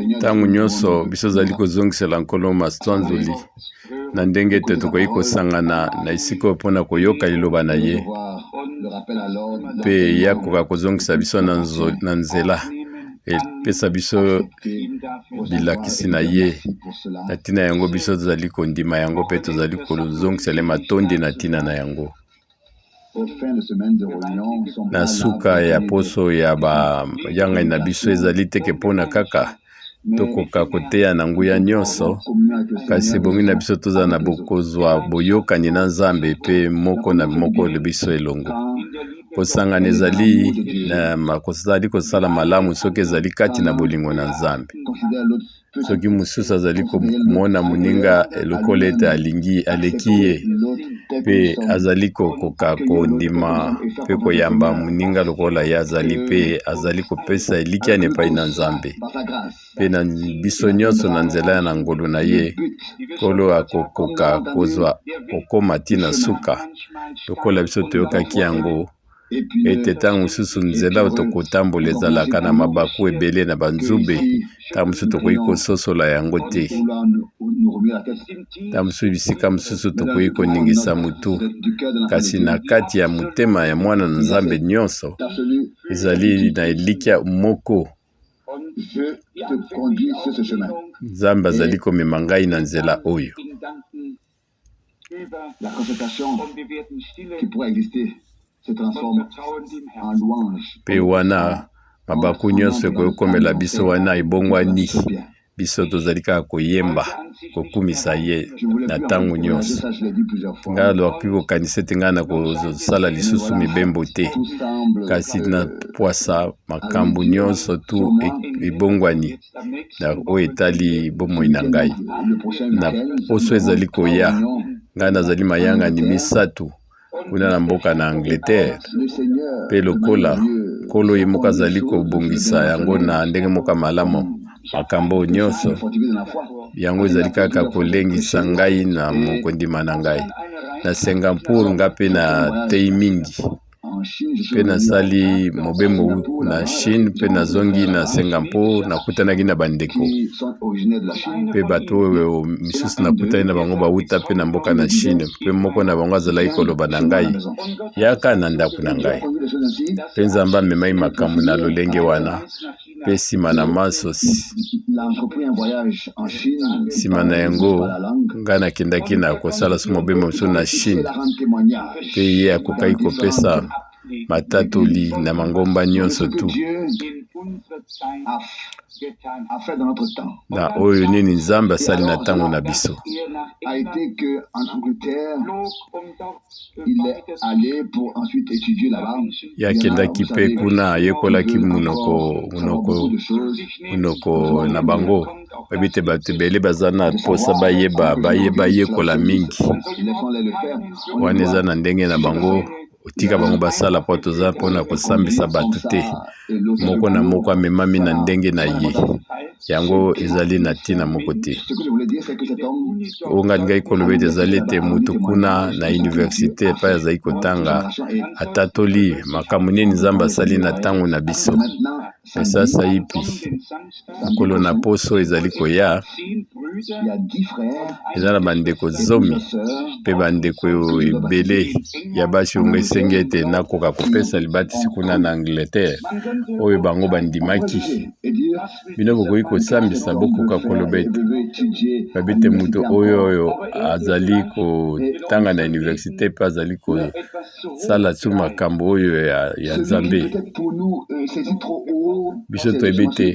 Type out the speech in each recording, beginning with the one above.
Ntango nyonso biso tozali kozongisela Nkolo masanzoli na ndenge ete tokoki kosangana na esika oyo mpo na koyoka liloba na ye mpe ye akoka kozongisa biso na nzela epesa biso bilakisi na ye. Na ntina yango biso tozali kondima yango mpe tozali kozongisela ye matondi na ntina na yango. Na suka ya poso ya bayangani na biso ezali teke mpo na kaka tokoka koteya na nguya nyonso, kasi ebongi na biso tozala na bokozwa boyokani na Nzambe mpe moko na moko na biso elongo. Kosangana ezali na kozali kosala malamu soki ezali kati na bolingo na Nzambe. Soki mosusu azali komona moninga lokola ete alingi aleki ye mpe azali kokoka kondima mpe koyamba moninga lokola ye azali mpe azali kopesa elikya na epai na Nzambe mpe na biso nyonso na nzela ya na ngolu na ye, Nkolo akokoka kozwa kokoma ti na suka lokola biso toyokaki yango ete ntango mosusu nzela oyo tokotambola ezalaka na mabaku ebele na banzube, ntango mosusu tokoki kososola yango te, ntango mosusu bisika mosusu tokoki koningisa motu, kasi na kati ya motema ya mwana na Nzambe nyonso ezali na elikya moko. Nzambe azali komema ngai na nzela oyo. La concertation qui pourrait exister se transforme en louange. Mpe wana mabaku nyonso ekoki kokomela biso wana ebongwani, biso tozali kaka koyemba kokumisa ye na ntango nyonso. Ngai nalobaki kokanisa ete ngai nakosala lisusu mibembo te, kasi na pwasa makambo nyonso tu ebongwani. Na oyo etali bomoi na ngai. Na poso ezali koya, ngai nazali mayangani misatu kuna na mboka na Angleterre, mpe lokola Nkolo ye moko azali kobongisa yango na ndenge moko ya malamu, makambo oyo nyonso yango ezali kaka kolengisa ngai na kondima na ngai. Na Singapour ngai mpe nateyi mingi. Mpe nasali mobembo na Chine mpe nazongi na Singapour, nakutanaki na bandeko mpe bato oyo misusu nakutani na bango bauta mpe na mboka na Chine, mpe moko na bango azalaki koloba na ngai, yaka na ndako na ngai. Mpe Nzambe amemaki makambo na lolenge wana. Mpe nsima na manso, nsima na yango, ngai nakendaki na kosala so mobembo mosusu na Chine, mpe ye akokaki kopesa matatoli na mangomba nyonso tu na oyo nini Nzambe asali na ntango na biso. Ye akendaki mpe kuna ayekolaki monoko monoko monoko na bango. Oyebi te bato ebele baza na mposa bayeba bayeba yekola mingi. Wana eza na ndenge na bango otika bango basala mpo toza mpona kosambisa bato te. Moko na moko amemami na ndenge na ye. Yango ezali na ntina moko te. Oyo ngai nalingaki koloba ete ezali ete moto kuna na universite epai azali kotanga atatoli makambo nini Nzambe asali na ntango na biso. Mpe sasaipi mokolo na poso ezali koya, eza na bandeko zomi mpe bandeko ebele ya basi oyo esengi ete nakoka kopesa libatisi kuna na Angleterre oyo bango bandimaki. Bino bokoki kosambisa, bokoka koloba ete babi te moto oyo oyo azali kotanga na universite mpe azali kosala su makambo oyo ya, ya Nzambe. Biso toyebi te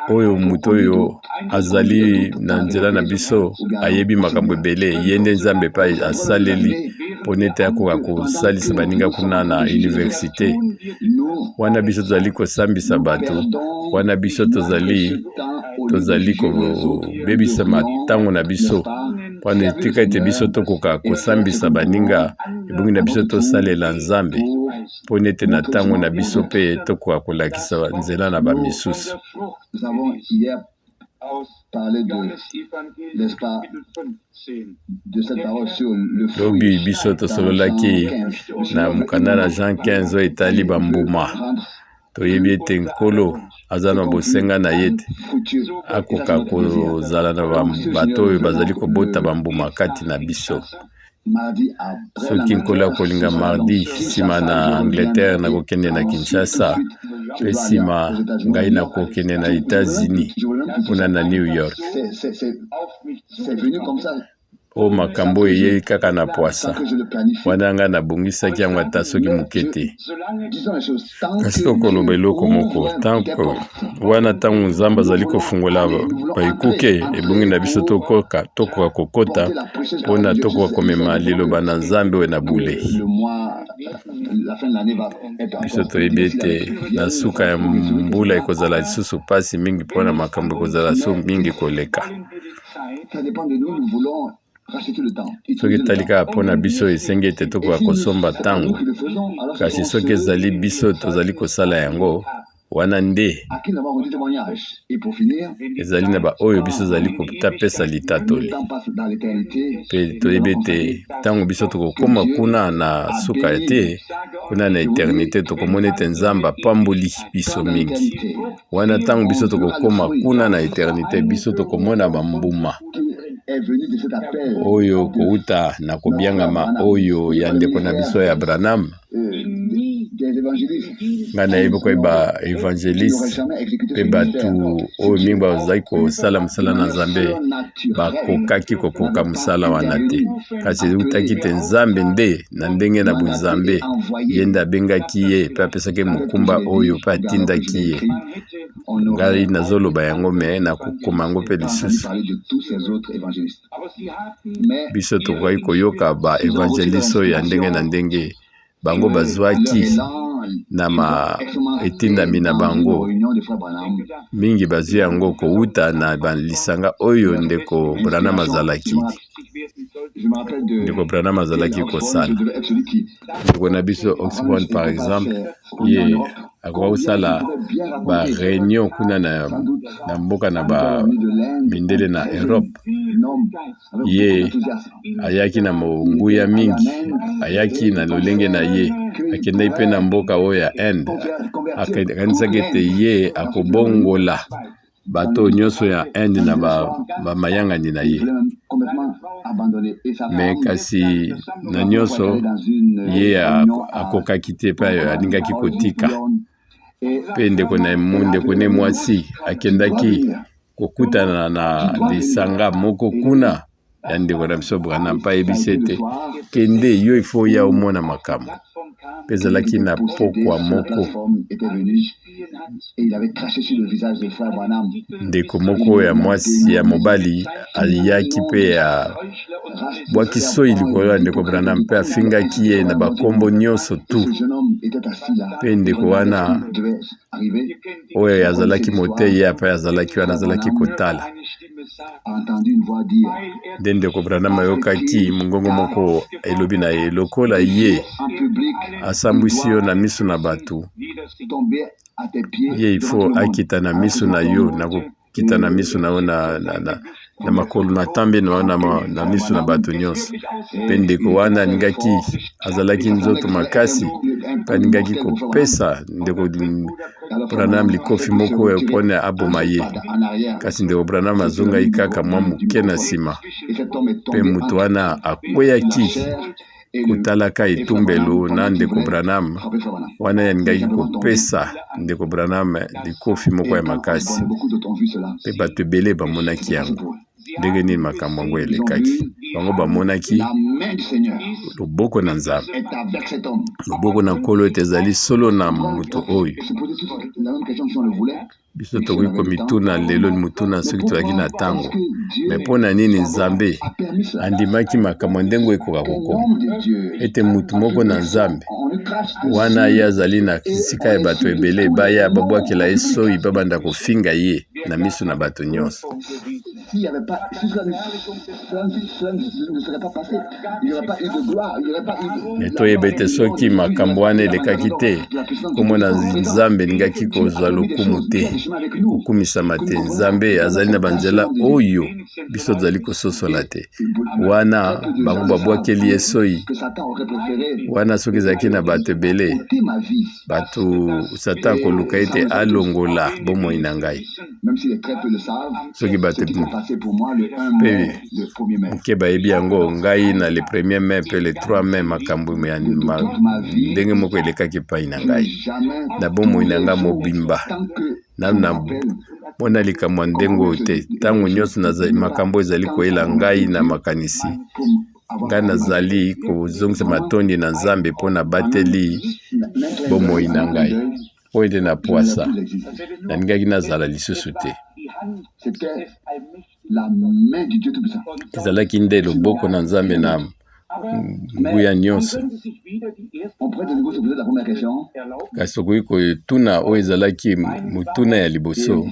oyo moto oyo azali na nzela na biso ayebi makambo ebele, ye nde Nzambe epai asaleli mpo nete akoka kosalisa baninga kuna na universite. Wana biso tozali kosambisa bato, wana biso tozali tozali kobebisa matango na biso wana etika ete biso tokoka kosambisa baninga, ebongi na biso tosalela Nzambe mpo nete na ntango na biso mpe tokoka kolakisa nzela na bamisusu. Lobi biso tosololaki na mokanda na Jean 15 oyo etali bambuma. Toyebi ete Nkolo aza na bosenga na ye te akoka kozala na bato oyo bazali kobota bambuma kati na biso. Soki Nkolo akolinga, mardi nsima na Angleterre nakokende na Kinshasa, mpe nsima ngai nakokende na Etats-Unis, kuna na New York. Oyo makambo oyo eyei kaka na pwasa wana, ngai nabongisaki yango ata soki moke te. Kasi tokoloba eloko moko tango wana, ntango Nzambe azali kofungola baekuke, ebongi na biso tokoka kokota mpona tokoka komema liloba na Nzambe oyo na bule. Biso toyebi ete na suka ya mbula ekozala lisusu mpasi mingi, mpona makambo ekozala so mingi koleka. Soki etali kaka mpona biso, esengi ete tokoka kosomba ntango. Kasi soki ezali biso tozali kosala yango, wana nde ezali na baoyo biso ezali kotapesa litatoli. Mpe toyebi ete ntango biso tokokóma kuna na suka ya te, kuna na éternité, tokomona ete Nzambe apamboli biso mingi. Wana ntango biso tokokóma kuna na éternité, biso tokomona bambuma oyo kouta na kobiangama oyo ya ndeko na biso ya Branham. Ngai nayebi koyeba évangéliste mpe bato oyo mingi bazali kosala mosala na Nzambe bakokaki kokoka mosala wana te, kasi eutaki te Nzambe nde na ndenge na bonzambe, ye nde abengaki ye mpe apesaki mokumba oyo mpe atindaki ye. Ngai nazoloba yango, me nakokoma yango mpe lisusu. Biso tokokaki koyoka ba évangéliste oyo ya ndenge na ndenge, bango bazwaki na ma etindami na bango, mingi bazwi yango kowuta na balisanga oyo ndeko Branham azalaki, ndeko Branham azalaki kosala. Ndeko na biso Osborn, par exemple, ye akoka kosala ba réunion kuna na mboka na bamindele na Europe. Ye ayaki na monguya mingi, ayaki na lolenge na ye, akendaki mpe na mboka oyo ya Inde, akanisaki ete ye akobongola bato nyonso ya Inde na bamayangani na ye. Me kasi na nyonso ye akokaki te mpe alingaki kotika. Mpe ndeko na ndeko ne mwasi akendaki kokutana na lisanga moko kuna ya ndeko na biso Branham, mpe ayebisi ete: "Kende yo, ifo ya omona makambo." Mpe ezalaki na pokwa moko, ndeko moko ya mwasi ya mobali ayaki mpe abwaki soi likolo ya ndeko Branham mpe afingaki ye na bakombo nyonso tu. Mpe ndeko wana oyo azalaki motei, ye ape azalaki wana, azalaki kotala. Nde ndeko Branham ayokaki mongongo moko elobi na ye: "Lokola ye asambwisi yo na miso na bato, ye ifo akita na miso na yo, na kokita na miso na yo na makolo na tambe na yo na miso na bato nyonso." Mpe ndeko wana alingaki, azalaki nzoto makasi, mpe alingaki kopesa ndeko Branham likofi moko oyo mpona aboma ye. Kasi ndeko Branham azongaki kaka mwa moke na nsima, mpe moto wana akweyaki kotalaka etumbelo na ndeko Branham wana alingaki kopesa ndeko Branham likofi moko ya makasi. Mpe bato ebele bamonaki yango, ndenge nini makambo yango elekaki. Bango bamonaki loboko na Nzambe, loboko na Nkolo ete ezali solo na moto oyo. Biso tokoki komituna lelo motuna, soki tozalaki na ntango, me mpo na nini Nzambe andimaki makambo ndenge ekoka kokoma ete motu moko na Nzambe wana ye azali na esika ya bato ebele, baya babwakela ye soi, babanda kofinga ye? na miso na bato nyonso. Me toyeba ete soki makambo wana elekaki te, nkombo na Nzambe elingaki kozwa lokumu te, kokumisama te. Nzambe azali na banzela oyo biso tozali kososola te. Wana bango babwakeli ye soi, wana soki ezalaki na bato ebele, bato Satan akoluka ete alongola bomoi na ngai. Soki bato mpe moke bayebi yango, ngai na le premier mai mpe le 3 mai makambo ya ndenge moko elekaki epai na ngai na bomoi na ngai mobimba. Nanu na mona likambo ya ndenge oyo te. Ntango nyonso makambo ezali koyela ngai na makanisi, ngai nazali kozongisa matondi na Nzambe mpo nabateli bomoi na ngai. Oyo nde na pwasa, nalingaki nazala lisusu te. Ezalaki nde loboko na Nzambe na nguya nyonso. Kasi okoki kotuna oyo ezalaki motuna ya liboso.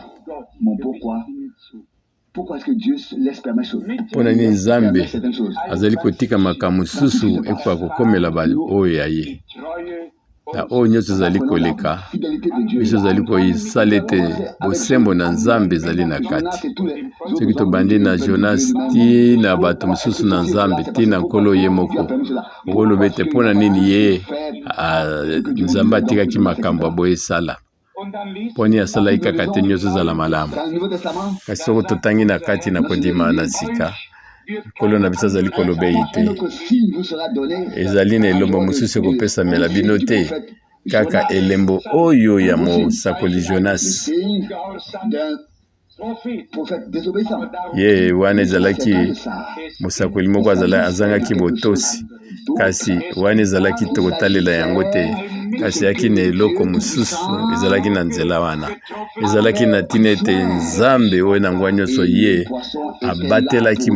Mpo na nini Nzambe azali kotika makambo mosusu ekoka kokomela baoyo ya ye? Na oyo nyonso ezali koleka, biso ezali kosala ete bosembo na Nzambe ezali na kati. Soki tobandi na Jonas ti na bato mosusu na Nzambe ti na Nkolo ye moko, okoloba ete mpo na nini ye Nzambe atikaki makambo ya boye esala? Mpo nini asalaki kaka te nyonso ezala malamu? Kasi soko totangi na kati na kondima na sika, Nkolo na biso azali koloba ete ezali na elombo mosusu ekopesamela bino te kaka elembo oyo ya mosakoli Jonas. Ye wana ezalaki mosakoli moko azangaki botosi, kasi wana ezalaki tokotalela yango te, kasi eyaki na eloko mosusu ezalaki na nzela wana. Ezalaki na ntina ete Nzambe oyo na nguya nyonso ye abatelaki,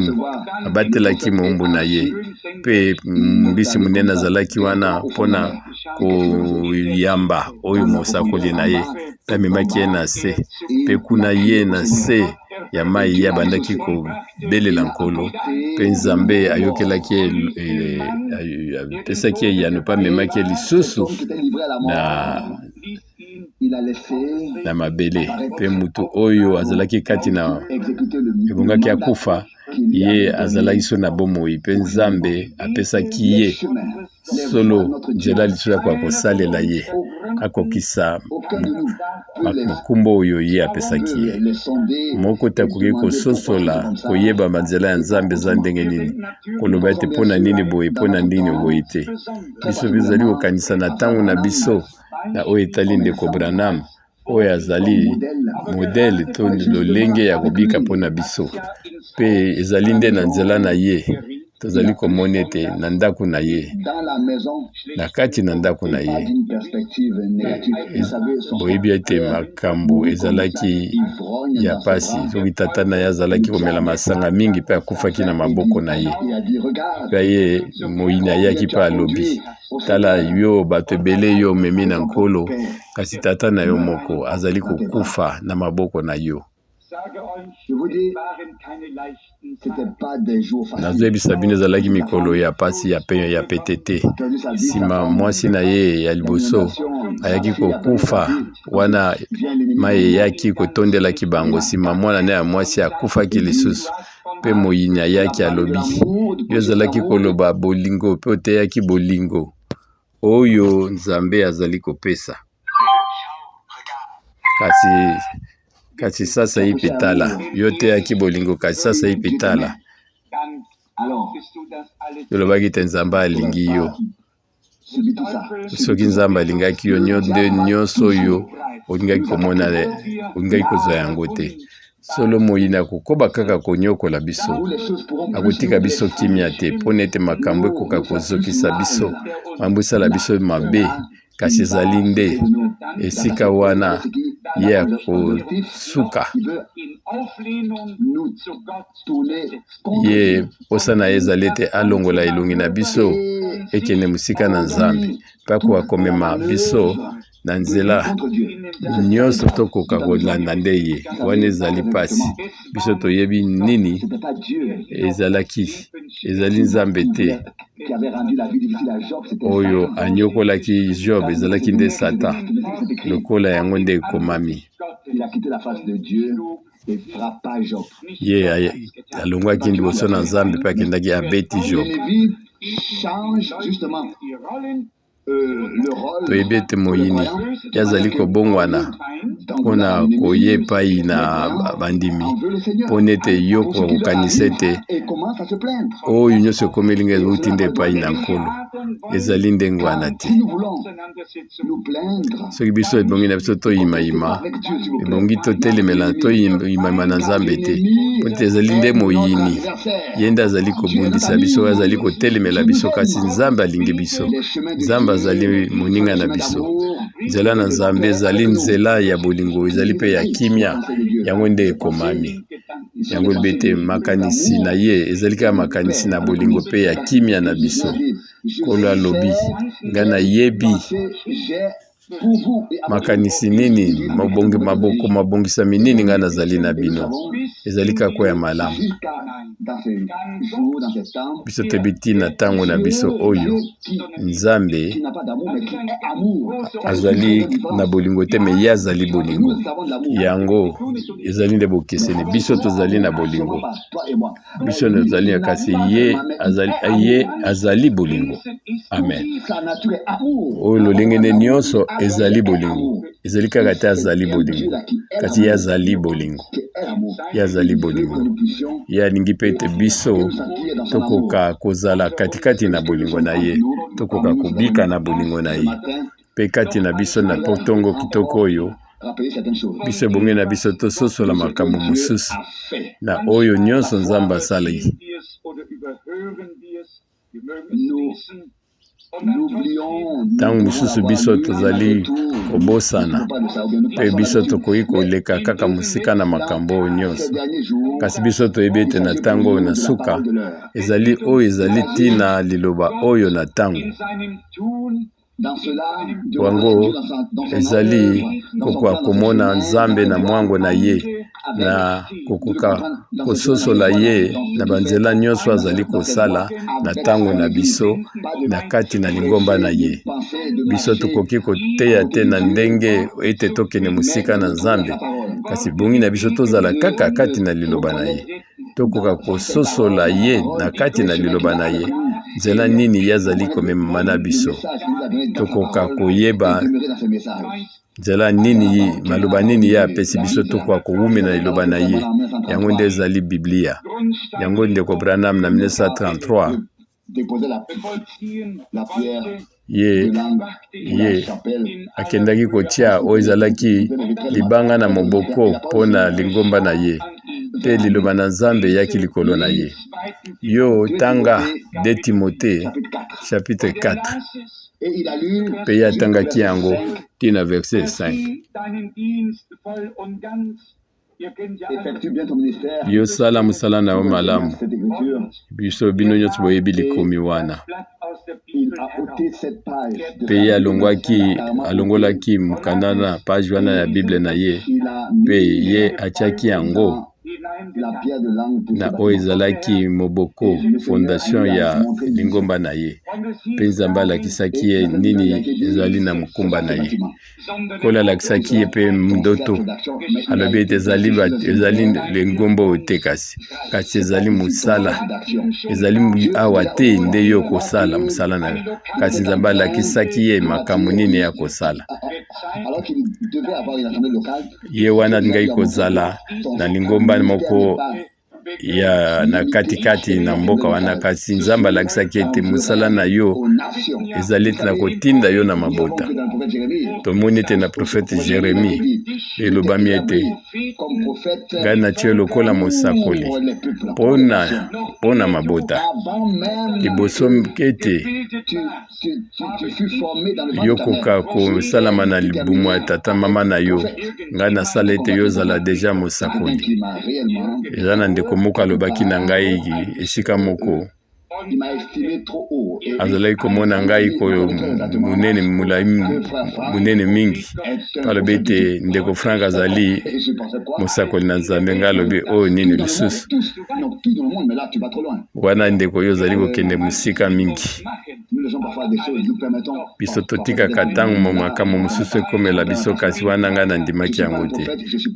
abatelaki moombo na ye, mpe mbisi monene azalaki wana mpo na koyamba oyo mosakoli na ye, mpe amemaki ye na se, mpe kuna ye na se ya mai ye abandaki kobelela Nkolo, mpe Nzambe ayokelaki ye, apesaki ye eyano mpe amemaki ye lisusu na na mabele, mpe moto oyo azalaki kati na ebongaki akufa, ye azalaki so na bomoi, mpe Nzambe apesaki ye solo nzela lisusu ya koya kosalela ye, akokisa mokumba oyo ye apesaki ye. Moko te akoki kososola koyeba banzela ya Nzambe eza ndenge nini, koloba ete mpo na nini boye, mpo na nini boye te. Biso mpe tozali kokanisa na ntango na biso na oyo etali ndeko Branham, oyo azali modele to lolenge ya kobika mpo na biso, mpe ezali nde na nzela na ye tozali komona ete na ndako na ye, na kati na ndako na ye, boyebi ete makambo ezalaki ya pasi. Soki tata na ye azalaki komela masanga mingi mpe akufaki na maboko na ye, mpe ye moyini ayaki mpe alobi, Tala yo bato ebele yo omemi na Nkolo, kasi tata na yo moko azali kokufa na maboko na yo. Nazoyebisa bino ezalaki mikolo ya pasi ya pe ya pete te. Nsima mwasi na ye ya liboso ayaki kokufa wana mai eyaki kotondelaki bango. Nsima mwana na ye ya mwasi akufaki lisusu. Mpe moyini ayaki alobi, yo ozalaki koloba bolingo mpe oteyaki bolingo oyo Nzambe azali kopesa. Kasi, kasi sasa ipi tala, yo oteyaki bolingo, kasi sasa ipi tala. Olobaki te Nzambe alingi yo. Soki Nzambe alingaki yo nde nyonso oyo olingaki komona, olingaki kozwa yango te. Solo moyini akokoba kaka konyokola biso, akotika biso kimia te mpo na ete makambo ekoka kozokisa biso, mambo esala biso mabe. Kasi ezali nde esika wana ye akosuka. Ye mposa na ye ezali ete alongola elongi na biso ekende mosika na Nzambe, mpe akoka komema biso na nzela Nyonso tokoka kolanda nde ye. Wana ezali mpasi. Biso toyebi nini ezalaki. Ezali Nzambe te oyo anyokolaki Job, ezalaki nde Satan, lokola yango nde ekomami. Ye alongwaki liboso na Nzambe mpe akendaki abeti Job. Toyebi ete moyini ye azali kobongwana mpo na koya epai na bandimi, mpo na ete yo kokanisa ete oyo nyonso ekomeli ngai euti nde epai na Nkolo. Ezali ndenge wana te. Soki biso ebongi na biso toyimayima, ebongi totelemela toyimayima na Nzambe te, mpo ete ezali nde moyini, ye nde azali kobundisa biso, azali kotelemela biso, kasi Nzambe alingi biso. Nzambe azali moninga na biso. Nzela na Nzambe ezali nzela ya bolingo, ezali mpe ya kimia. Yango nde ekomami. Yango elobi ete makanisi na ye ezali kaka makanisi na bolingo mpe ya kimia na biso. Nkolo alobi, ngai nayebi makanisi nini mabongi maboko mabongisami nini ngai nazali na bino ezali kaka ya malamu. Biso toyebi ntina ntango na biso oyo Nzambe azali na bolingo te, me ye azali bolingo. Yango ezali nde bokeseni. Biso tozali na bolingo, biso tozali kasi ye azali, ye azali bolingo. Amen. Oyo lolenge nde nyonso ezali bolingo, ezali kaka te azali bolingo, kasi ye azali bolingo, ye azali bolingo. Ye alingi mpe ete biso tokoka kozala katikati na bolingo na ye, tokoka kobika na bolingo na ye. Mpe kati na biso na ntongo kitoko oyo, biso ebongi na biso tososola makambo mosusu na oyo nyonso Nzambe asali. Ntango mosusu biso tozali kobosana mpe biso tokoki koleka kaka mosika na makambo oyo nyonso, kasi biso toyebi ete na ntango oyo na suka ezali oyo ezali ntina liloba oyo na ntango. Yango ezali kokoka komona Nzambe na mwango na ye, na kokoka kososola ye na banzela nyonso azali kosala na ntango na biso na kati na lingomba na ye. Biso tokoki koteya te na ndenge ete tokende mosika na Nzambe, kasi ebongi na biso tozala kaka kati na liloba na ye. Tokoka kososola ye na kati na liloba na ye, nzela nini ye azali komemama na biso. Tokoka koyeba nzela nini, maloba nini ye apesi biso, tokoka kowumela na liloba na ye. Yango nde ezali Biblia. Yango ndeko Branham na 1933 ye ye akendaki kotia oyo ezalaki libanga na moboko mpo na lingomba na ye, mpe liloba na Nzambe eyaki likolo na ye. Yo tanga 2 Timote chapitre 4, mpe ye atangaki yango ti na verset 5. Yo sala mosala na yo malamu. Biso bino nyonso boyebi likomi wana. Mpe ye alongwaki, alongolaki mokanda na page wana ya Bible na ye, mpe ye atiaki yango na oyo ezalaki moboko, fondation ya lingomba na ye. Mpe Nzambe alakisaki ye nini ezali na mokumba na ye. Nkolo alakisaki ye mpe ndoto, alobi ete ezali, ezali lingomba oyo te, kasi kasi ezali mosala, ezali awa te nde yo okosala mosala na yo, kasi Nzambe alakisaki ye makambo nini ya kosala. Ye wana alingaki kozala na lingomba moko ya na katikati na mboka wana, kasi Nzambe alakisaki ete mosala na yo ezali ete na kotinda yo na mabota. Tomoni ete na profete Jeremie elobami ete ngai natie yo lokola mosakoli mpo na mabota, liboso ete yo koka kosalama na libumu ya tata mama na yo, ngai nasala ete yo ozala deja mosakoli. Eza na ndeko moko alobaki na ngai esika moko. Azalaki komona ngai koyo monene molai monene mingi. Alobi ete ndeko Frank azali mosakoli na Nzambe. Ngai alobi oyo nini lisusu wana ndeko, yo ozali kokende mosika mingi. Biso totikaka ntango makambo mosusu ekomela biso, kasi wana ngai nandimaki yango te.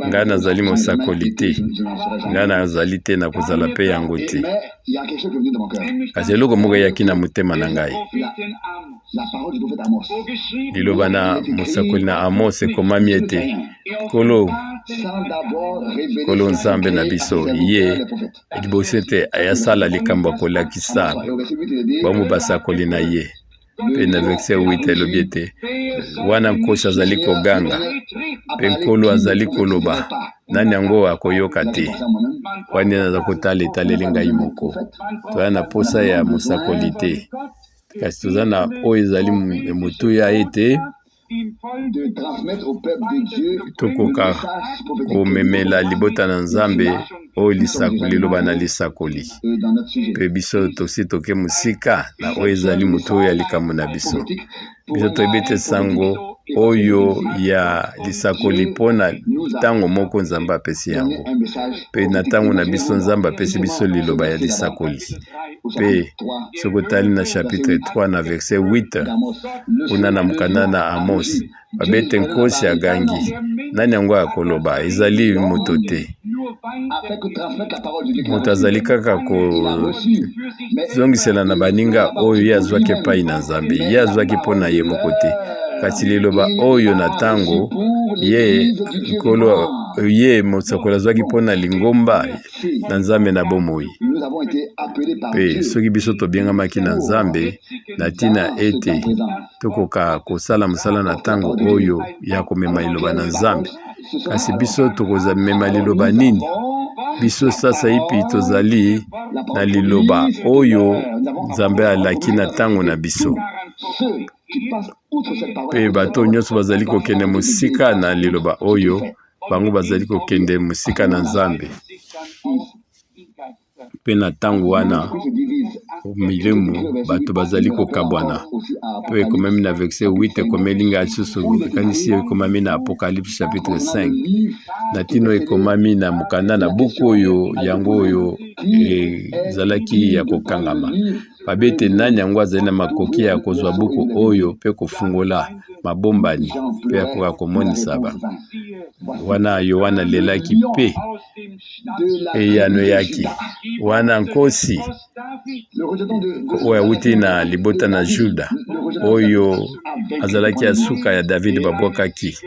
Ngai nazali mosakoli te, ngai nazali te, nakozala mpe yango te. Kasi eloko moko eyaki na motema na ngai, liloba na mosakoli na Amos ekomami ete Nkolo, Nkolo Nzambe na biso, ye liboso ete ayasala likambo ya kolakisa bango basakoli na ye. Mpe na verse 8 elobi ete wana nkosi azali koganga mpe Nkolo azali koloba, nani yango akoyoka te? Wana naza kotala etaleli ngai moko. Toya na posa ya mosakoli te, kasi toza na oyo ezali motuya ete tokoka komemela libota na Nzambe oyo liloba na lisakoli. Mpe biso tosi toke mosika na oyo ezali motu oyo ya likambo na biso. Biso toyebi ete sango oyo ya lisakoli mpo na ntango moko Nzambe apesi yango, mpe na ntango na biso Nzambe apesi biso liloba ya lisakoli. Mpe soki otali na chapitre 3 na verset 8 kuna na mokanda na Amos, babete nkosi agangi, nani yango akoloba? Ezali moto te. Moto azali kaka kozongisela na baninga oyo ye azwaki epai na Nzambe, ye azwaki mpo na ye moko te. Kasi liloba oyo na ntango ye Nkolo, ye mosakoli azwaki mpo na lingomba na Nzambe na bomoi. Mpe soki biso tobengamaki na Nzambe na ntina ete tokoka kosala mosala na ntango oyo ya komema liloba na Nzambe, kasi biso tokomema liloba nini? Biso sasaipi tozali na liloba oyo Nzambe alaki na ntango na biso. Mpe bato nyonso bazali kokende mosika na liloba oyo, bango bazali kokende mosika na Nzambe. Mpe na ntango wana milimo bato bazali kokabwana. Mpe ekomami na verset 8, ekomeli ngai lisusu, ekanisi ekomami na Apocalypse chapitre 5, na ntino ekomami na mokanda na buku oyo yango oyo ezalaki ya kokangama. Babi ete nani yango azali na makoki ya kozwa buku oyo mpe kofungola mabombani mpe akoka komonisa bango. Wana Yoane alelaki mpe eyano eyaki wana nkosi oyo awuti na libota na Juda, oyo azalaki ya suka ya David, babwakaki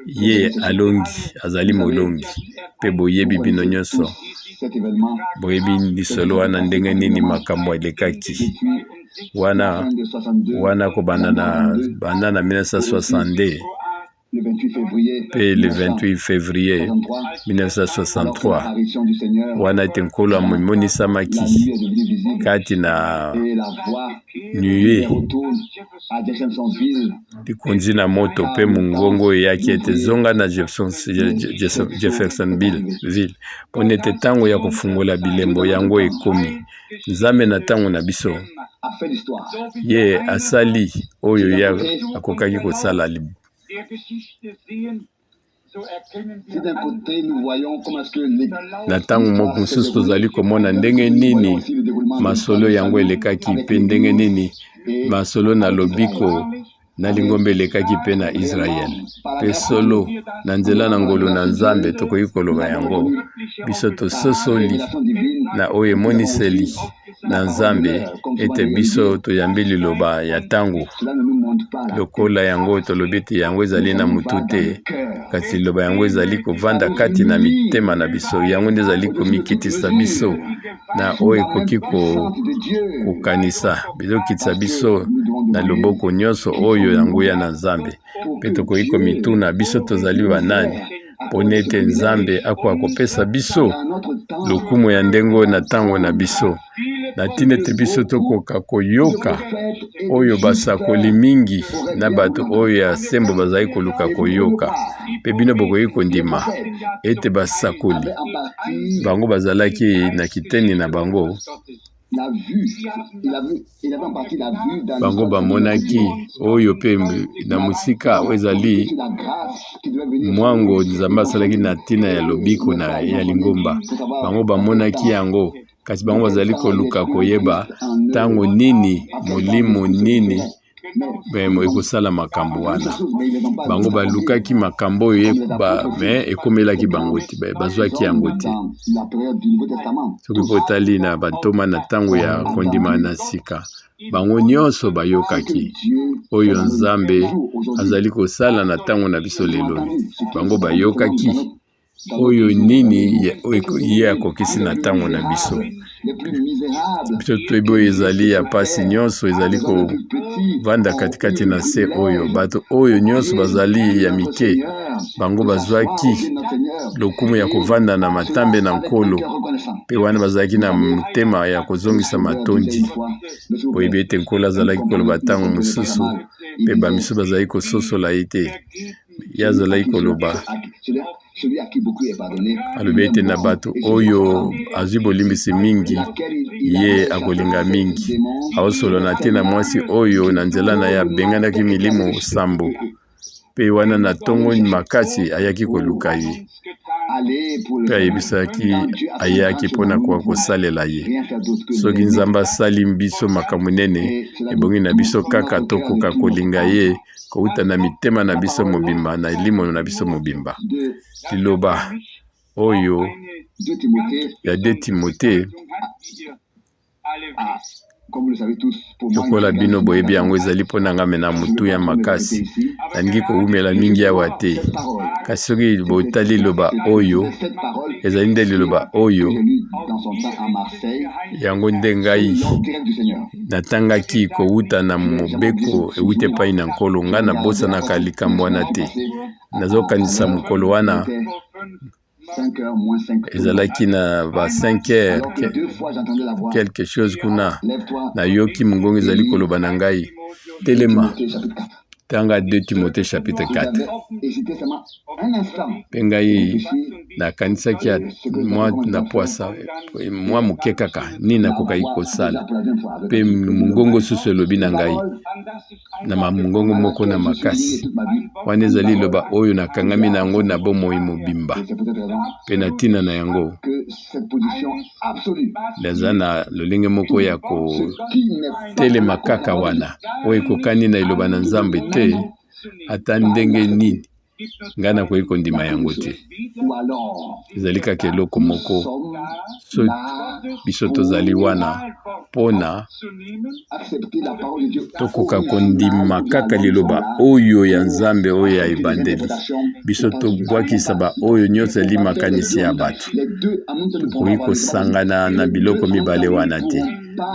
ye, alongi, azali molongi. Mpe boyebi bino nyonso, boyebi lisolo wana ndenge nini makambo elekaki wana wana kobanda na banda na 1962 mpe le 28 février 1963, wana ete Nkolo amimonisamaki kati na nuée, likonzi na moto, mpe mongongo eyaki ete zonga na Jeffersonville mpona ete ntango ya kofungola bilembo yango ekomi. Nzambe na ntango na biso ye asali oyo ye akokaki kosala. Na ntango moko mosusu tozali komona ndenge nini masolo yango elekaki mpe ndenge nini masolo na lobiko na lingomba elekaki mpe na Israel. Mpe solo na nzela na ngolu na Nzambe tokoki koloba yango, biso tososoli na oyo emoniseli na Nzambe ete biso toyambi liloba ya ntango lokola yango. Tolobi ete yango ezali na motu te, kasi liloba yango ezali kovanda kati na mitema na biso. Yango nde ezali komikitisa biso na oyo ekoki kokanisa, ezokitisa biso na loboko nyonso oyo ya nguya na Nzambe. Mpe tokoki komituna, biso tozali banani mpona ete Nzambe akoka kopesa biso lokumu ya ndenge oyo na ntango na biso, na ntina ete biso tokoka koyoka oyo basakoli mingi na bato oyo ya sembo bazali koluka koyoka? Mpe bino bokoki kondima ete basakoli bango bazalaki na kiteni na bango. Bango bamonaki oyo mpe na mosika oyo ezali mwango Nzambe asalaki na ntina ya lobiko na ya lingomba. Bango bamonaki yango, kasi bango bazali koluka koyeba ntango nini molimo nini ekosala makambo wana. Bango balukaki makambo oyo me ekomelaki bango te, bazwaki yango te. Soki mpe otali na bantoma na ntango ya kondima na sika, bango nyonso bayokaki oyo Nzambe azali kosala na ntango na biso lelo. Bango bayokaki oyo nini ye akokisi na ntango na biso. Biso toyebi oyo ezali ya mpasi nyonso ezali kovanda katikati na se oyo bato oyo nyonso bazali ya mike, bango bazwaki lokumu ya kovanda na matambe na Nkolo, mpe wana bazalaki na motema ya kozongisa matondi. Boyebi ete Nkolo azalaki koloba ntango mosusu, mpe bamisusu bazalaki kososola ye te. Ye azalaki koloba, alobi ete na bato oyo azwi bolimbisi mingi, ye akolinga mingi. Aosolola na ntina mwasi oyo na nzela na ye abenganaki milimo sambo, mpe wana na ntongo makasi ayaki koluka ye, mpe ayebisaki ayaki mpo na koka kosalela ye. Soki Nzambe asali biso makambo nene, ebongi na biso kaka tokoka kolinga ye kowuta na mitema na biso mobimba, na elimo na biso mobimba. Liloba oyo ya 2 Timote, lokola bino boyebi yango, ezali mpo na ngai na motuya makasi. Nalingi kowumela mingi awa te, kasi soki botali liloba oyo, ezali nde liloba oyo yango nde ngai natangaki kowuta na mobeko ewuti epai na Nkolo. Ngai nabosanaka likambo wana te. Nazokanisa mokolo wana ezalaki na ba 5 heures quelque chose kuna, nayoki mongongo ezali koloba na ngai, telema, tanga 2 Timothée chapitre 4. Mpe ngai nakanisaki mwa na pwasa mwa moke kaka nini nakokaki kosala, mpe mongongo susu elobi na ngai na mongongo moko na makasi, wana ezali liloba oyo nakangami na yango na bomoi mobimba, mpe na ntina na yango naza na lolenge moko ya kotelema kaka wana oyo ekokani na liloba na Nzambe te, ata ndenge nini ngai nakoki kondima yango te. Ezali kaka eloko moko so biso tozali wana mpona tokoka kondima kaka liloba oyo ya Nzambe oyo ya ebandeli. Biso tobwakisa baoyo nyonso ezali makanisi ya bato. Tokoki kosangana na biloko mibale wana te.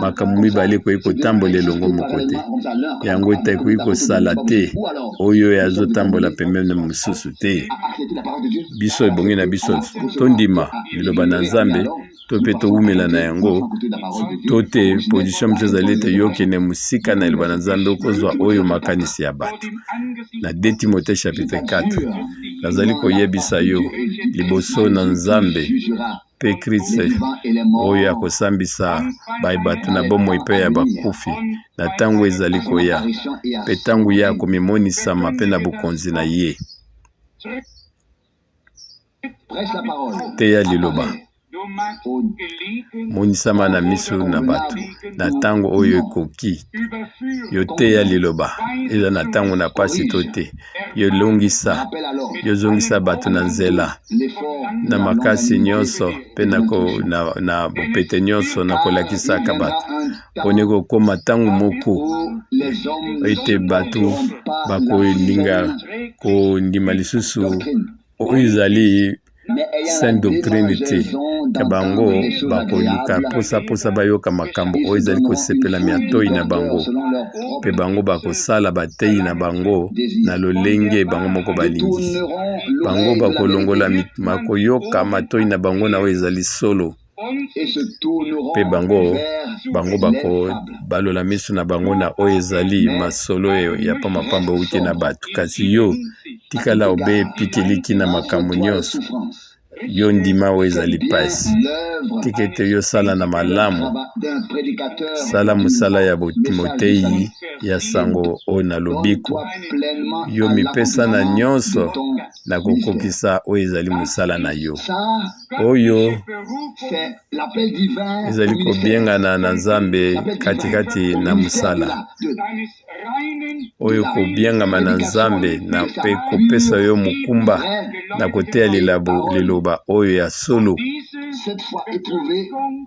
Makambo mibale ekoki kotambola elongo moko te. Yango ete ekoki kosala te oyo azotambola pembeni na mosusu te. Biso ebongi na biso tondima liloba na Nzambe to mpe towumela na yango to te. Position mosusu ezali ete yo okende mosika na liloba na Nzambe, okozwa oyo makanisi ya bato. Na 2 Timothée chapitre 4, nazali koyebisa yo liboso na Nzambe mpe Christ oyo akosambisa baye bato na bomoi mpe ya bakufi na ntango ezali koya, mpe ntango ye akomimonisama mpe na bokonzi na ye. Teya liloba, monisama na miso na bato na ntango oyo ekoki. Yo teya liloba, eza na ntango na pasi to te. Yo longisa, yo zongisa bato na nzela na makasi nyonso mpe na, na, na bopete nyonso na kolakisaka bato poni ekokoma ntango moko ete bato bakolinga kondima lisusu oyo ezali sainte doctrine te, ka bango bakoluka mposa bayoka makambo oyo ezali kosepela miatoi na bango, mpe bango bakosala bateyi na bango na lolenge bango moko balingi. Bango bakolongola makoyoka matoi na bango na oyo ezali solo, mpe bango bango bakobalola miso na bango na oyo ezali masolo ya pambapamba euti na bato. Kasi yo tikala obe pikeliki na makambo nyonso. Yo ndima oyo ezali mpasi. Tika ete yo sala na malamu, sala mosala ya moteyi ya sango oyo na lobiko. Yo mipesa na nyonso na kokokisa oyo ezali mosala na yo. Oyo ezali kobiengana na Nzambe katikati na mosala. Oyo kobiangama na Nzambe na mpe kopesa yo mokumba na koteya liloba oyo ya solo,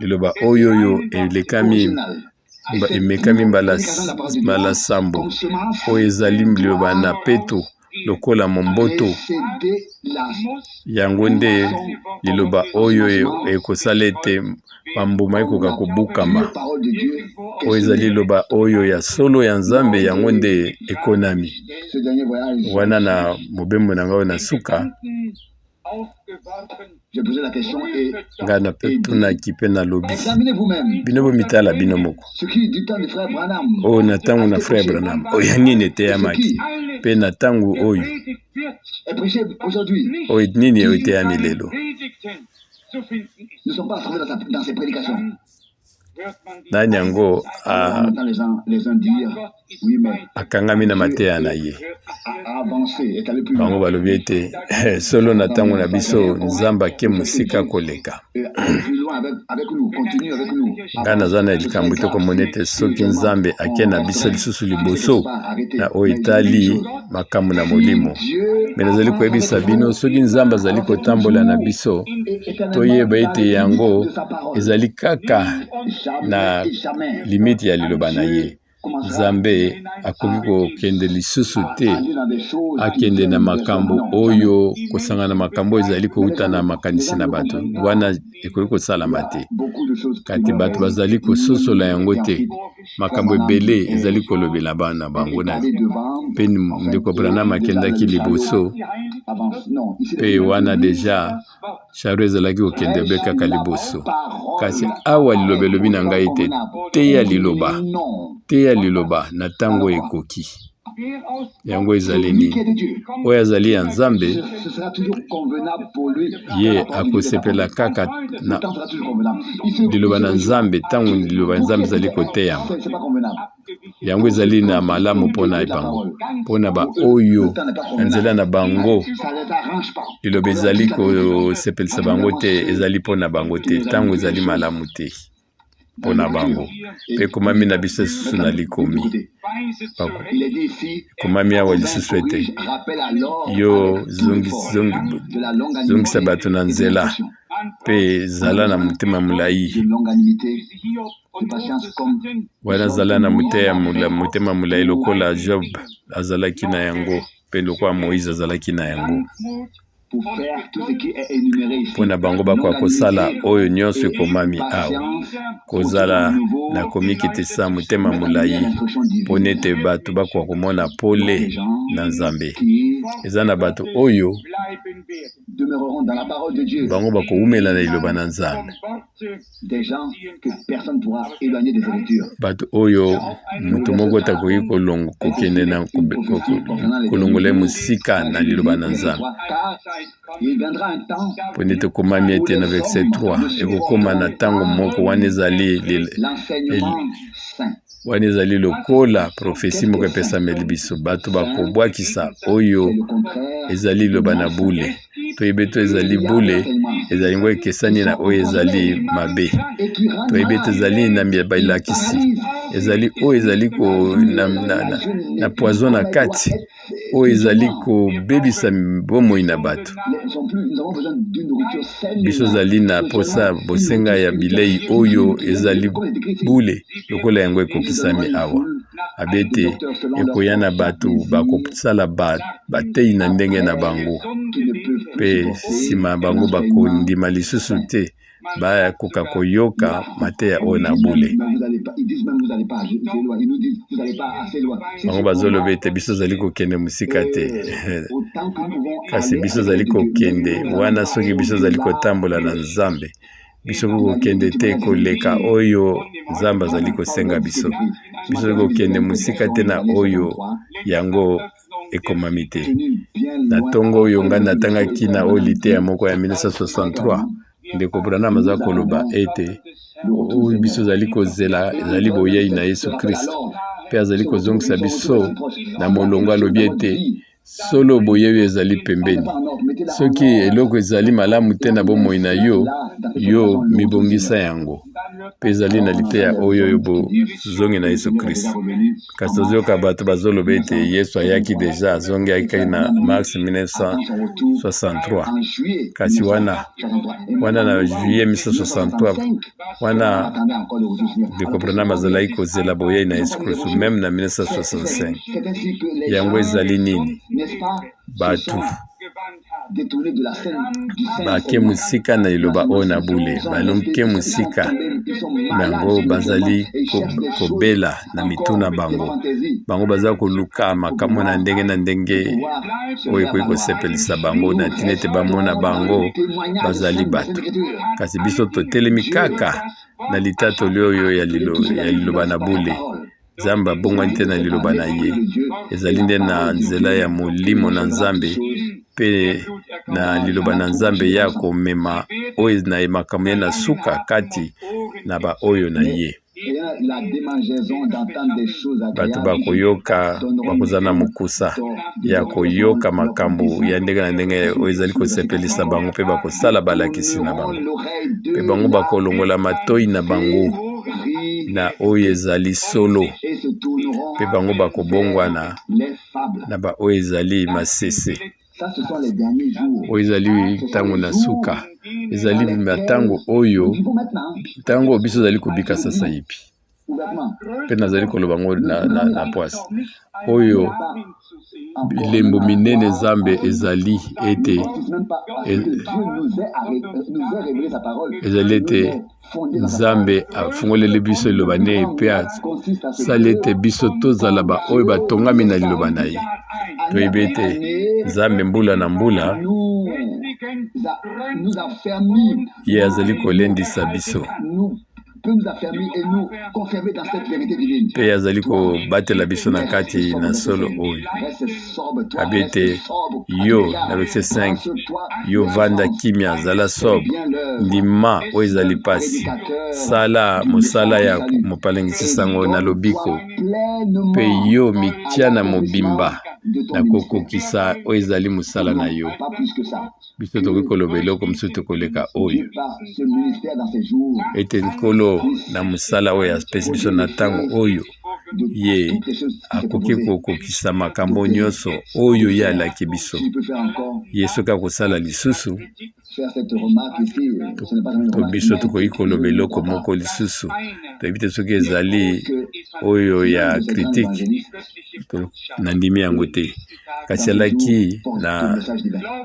liloba oyo oyo elekami emekami mbala sambo, oyo ezali liloba na peto lokola momboto. Yango nde liloba oyo ekosala ete bambuma ekoka kobukama. Oyo ezali liloba oyo ya solo ya Nzambe, yango nde ekonami. Wana na mobembo na ngai oyo na suka, ngai natunaki mpe nalobi, bino bomitala bino moko. Oyo na ntango na Frère Branham, oyo ya nini eteyamaki, mpe na ntango oyo, oyo nini oyo eteyami lelo. Nani yango akangami na mateya na ye? Bango balobi ete solo na ntango na biso Nzambe ake mosika koleka. Ngai naza na likambo te komona ete soki Nzambe ake na biso lisusu liboso na oyo etali makambo na molimo. Me nazali koyebisa bino, soki Nzambe azali kotambola na biso, toyeba ete yango ezali kaka na limite ya liloba na ye. Nzambe akoki kokende lisusu te akende na makambo oyo kosangana makambo oyo ezali kouta na makanisi na bato wana ekoki kosalama te kati bato bazali kososola yango te makambo ebele ezali kolobela bana bango na mpe ndeko Branham akendaki liboso mpe wana deja Charo ezalaki kokende be kaka liboso. Kasi awa liloba elobi na ngai ete teya liloba, teya liloba na ntango ekoki. Yango ezali nini? Oyo azali ya Nzambe, ye akosepela kaka na liloba na Nzambe ntango liloba ya Nzambe ezali koteyama. Yango ezali na malamu mpo na bango, mpo na baoyo na nzela na bango liloba ezali kosepelisa bango te, ezali mpo na bango te, ntango ezali malamu te mpo na bango. Mpe ekomami na biso lisusu na likomi, ekomami awa lisusu ete yo zongisa bato na nzela mpe zala na motema molai. Wana zala na motema molai lokola Job azalaki na yango mpe lokola Moïse azalaki na yango. Mpo na bango bakoka kosala oyo nyonso ekomami awa, kozala na komikitisa, motema molai, mpo nete bato bakoka komona pole na Nzambe. Eza na bato oyo bango bakowumela na liloba na Nzambe. Bato oyo moto moko te akoki kokende na kolongola ye mosika na liloba na Nzambe. Mpo nde tokomami ete na verset 3 ekokoma na ntango moko wana ezali wana ezali lokola profesi moko epesameli biso, bato bakobwakisa oyo ezali liloba na bule. Toyebi ete ezali bule, ezali ngo ekesani na oyo ezali mabe. Toyebi ete ezali na bilakisi, ezali oyo ezali ko, na, na, na, na poison na kati, oyo ezali kobebisa bomoi na bato. Biso ozali na mposa bosenga ya bilei oyo ezali bule lokola yango ekokisami awa. Abe ete ekoya na bato bakosala bateyi na ndenge na bango, mpe nsima bango bakondima lisusu te bakoka koyoka mateya oyo na bule. Bango bazoloba ete biso ozali kokende mosika te, kasi biso ozali kokende wana soki biso ozali kotambola na Nzambe. Biso kokende te koleka oyo Nzambe azali kosenga biso. Biso kokende mosika te na oyo yango. Ekomami te. Na ntongo oyo ngai natangaki na oyo liteya moko ya 1963, ndeko Branham aza koloba ete oyo biso ezali kozela ezali boyei na Yesu Kristo, mpe azali kozongisa biso na molongo. Alobi ete solo boyei ezali pembeni. Soki eloko ezali malamu te na bomoi na yo, yo mibongisa yango. Mpe ezali na liteya oyo oyo bozongi na Yesu Kristo. Kasi tozoyoka bato bazoloba ete Yesu ayaki deja, azongiaki na mars 1963. Kasi wana na juillet 1963 wana, ndeko Branham azalaki kozela boyei na Yesu Kristo même na 1965. Yango ezali nini? Bato bake mosika na liloba oyo na bule, balonke mosika yango, bazali kobela na mitu na bango. Bango baza koluka makambo na ndenge na ndenge oyo ekoki kosepelisa bango, na ntina ete bamona bango bazali bato. Kasi biso totelemi kaka na litatoli oyo ya liloba na bule. Nzambe abongwani te na liloba na ye. Ezali nde na nzela ya Molimo na Nzambe mpe na liloba na Nzambe ya komema oyo na makambo ye na suka kati na baoyo na ye. Bato bakoyoka, bakozala na mokusa ya koyoka makambo ya ndenge na ndenge oyo ezali kosepelisa bango, mpe bakosala balakisi na bango, mpe bango bakolongola matoi na bango na oyo ezali solo, mpe bango bakobongwana na baoyo ezali masese. Oyo ezali ntango na suka, ezali na ntango oyo, ntango oyo biso ezali kobika sasa yipi. Mpe nazali koloba ngo na pwasi oyo, bilembo minene Nzambe ezali ete ezali ete Nzambe afungoleli biso liloba ne mpe asali ete biso tozala baoyo batongami na liloba na ye. Toyebi ete Nzambe mbula na mbula ye azali kolendisa biso mpe azali kobatela biso na kati na solo oyo. Abi ete yo na verset 5, yo vanda kimia, zala sobre, ndima oyo ezali mpasi, sala mosala ya mopalangisi sango na lobiko, mpe yo mitia na mobimba na kokokisa oyo ezali mosala na yo. Biso tokoki koloba eloko mosusu tokoleka oyo ete Nkolo na mosala oyo apesi biso na ntango oyo, ye akoki kokokisa makambo nyonso oyo ye alaki biso. Ye soki akosala lisusu to, biso tokoki koloba eloko moko lisusu. Toyebi te soki ezali oyo ya critique, nandimi yango te. Kasi alaki na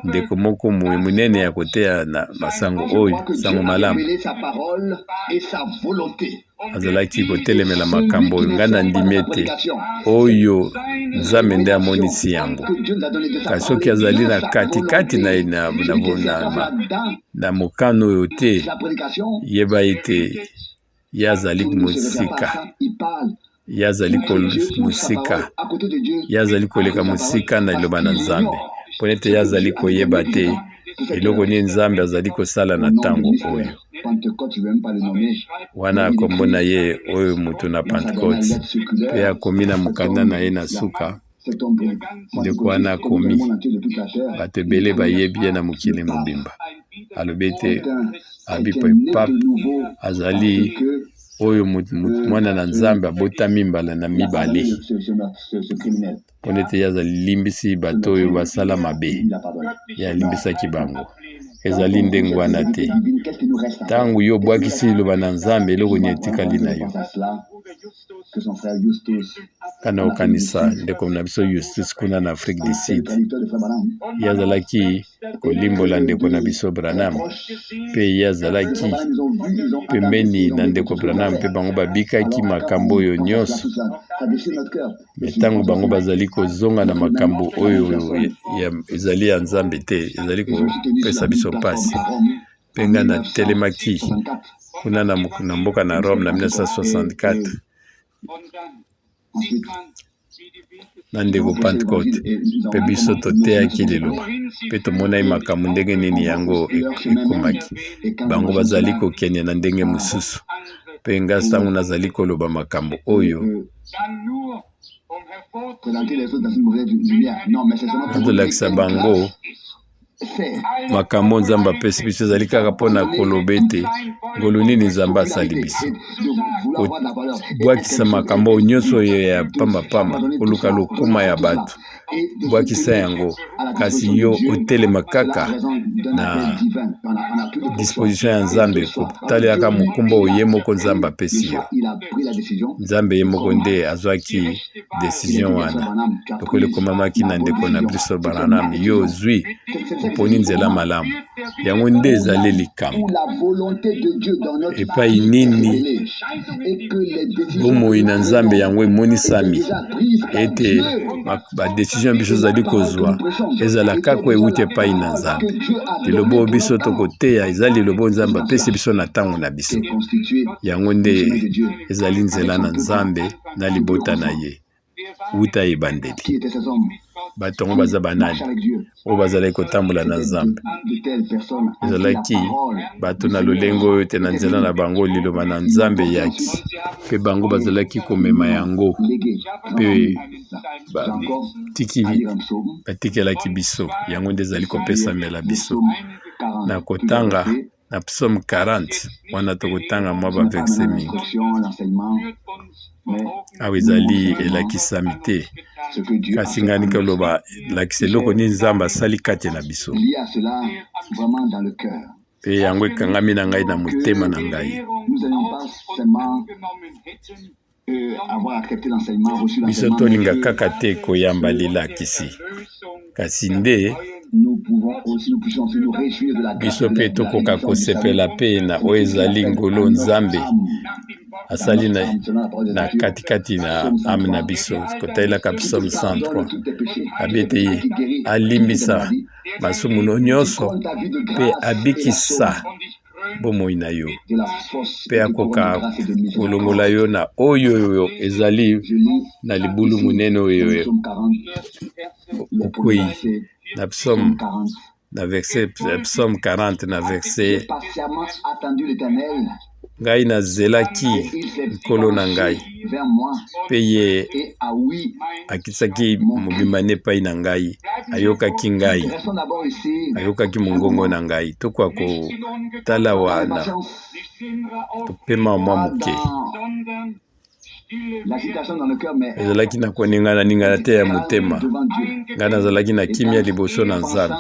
ndeko moko monene ya koteya na masango oyo sango malamu, azalaki kotelemela makambo oyo. Ngai nandimi ete oyo Nzambe nde amonisi yango. Kasi soki azali na katikati na mokano oyo te, yeba ete ye azali mosika, ye azali mosika, ye azali koleka mosika na liloba na Nzambe, mpo ete ye azali koyeba te eloko nini Nzambe azali kosala na ntango oyo wana. Kombo na ye oyo moto na Pentecôte, mpe akomi na mokanda na ye na suka. Ndeko wana akomi, bato ebele bayebi ye na mokili mobimba. Alobi ete abi pape azali oyo mwana na Nzambe abotami mbala na mibale, mpona ete ye azali limbisi bato oyo basala mabe, ye alimbisaki bango. Ezali ndenge wana te. Ntango yo obwakisi liloba na Nzambe, eloko nini etikali na yo? Kana okanisa ndeko na biso Justus kuna na Afrique du Sud, ye azalaki kolimbola ndeko na biso Branham, mpe ye azalaki pembeni na ndeko Branham, mpe bango babikaki makambo oyo nyonso. Mais ntango bango bazali kozonga na makambo oyo ezali ya Nzambe te, ezali kopesa biso mpasi. Mpe ngai natelemaki kuna na mboka na Rome na 1964. Na ndeko Pantekote, mpe biso toteyaki liloba mpe tomonaki makambo ndenge nini yango ekomaki. Bango bazali kokende na ndenge mosusu, mpe ngai ntango nazali koloba makambo oyo, nazolakisa bango makambo Nzambe apesi biso ezali kaka mpo na koloba ete ngolu nini Nzambe asali biso, kobwakisa makambo oyo nyonso oyo ya pambapamba, koluka lokuma ya bato, bwakisa yango, kasi yo otelema kaka na disposition ya Nzambe, kotalelaka mokumba oyo ye moko Nzambe apesi yo. Nzambe ye moko nde azwaki decision wana, lokola ekomamaki na ndeko na biso Branham, yo ozwi, oponi nzela malamu. Yango nde ezali likambo. Epai nini bomoi na Nzambe yango emonisami ete badesizio biso ezali kozwa ezala kaka euti epai na Nzambe. Liloba oyo biso tokoteya eza liloba oyo Nzambe apesi biso na ntango na biso. Yango nde ezali nzela na Nzambe na libota na ye uta ebandeli. Bato yango baza banani oyo bazalaki kotambola na Nzambe? Ezalaki bato na lolenge oyo te na nzela na bango liloba na Nzambe eyaki, mpe bango bazalaki komema yango mpe batikelaki biso yango nde ezali kopesamela biso na kotanga na psaume 40 wana tokotanga mwa baverse mingi. Awa ezali elakisami te, kasi ngai nikoloba lakisa eloko nini Nzambe asali kati na biso, mpe yango ekangami na ngai na motema na ngai. Biso tolinga kaka te koyamba lilakisi, kasi nde biso mpe tokoka kosepela mpe na oyo ezali ngolu Nzambe asali na, na katikati na ame na biso, kotalelaka psaume 103 abi ete alimbisa masumu no nyonso mpe abikisa bomoi na yo mpe akoka kolongola yo na oyo oyo ezali na libulu monene oyo okwei. Na psaume na verset psaume 40 na verset ngai nazelaki Nkolo na ngai, mpe ye akitisaki mobimba ne epai na ngai, ayokaki ngai, ayokaki mongongo na ngai. Tokoka kotala wana, topema mwa moke. Ezalaki na koningana-ningana te ya motema. Ngai nazalaki na kimia liboso na Nzambe.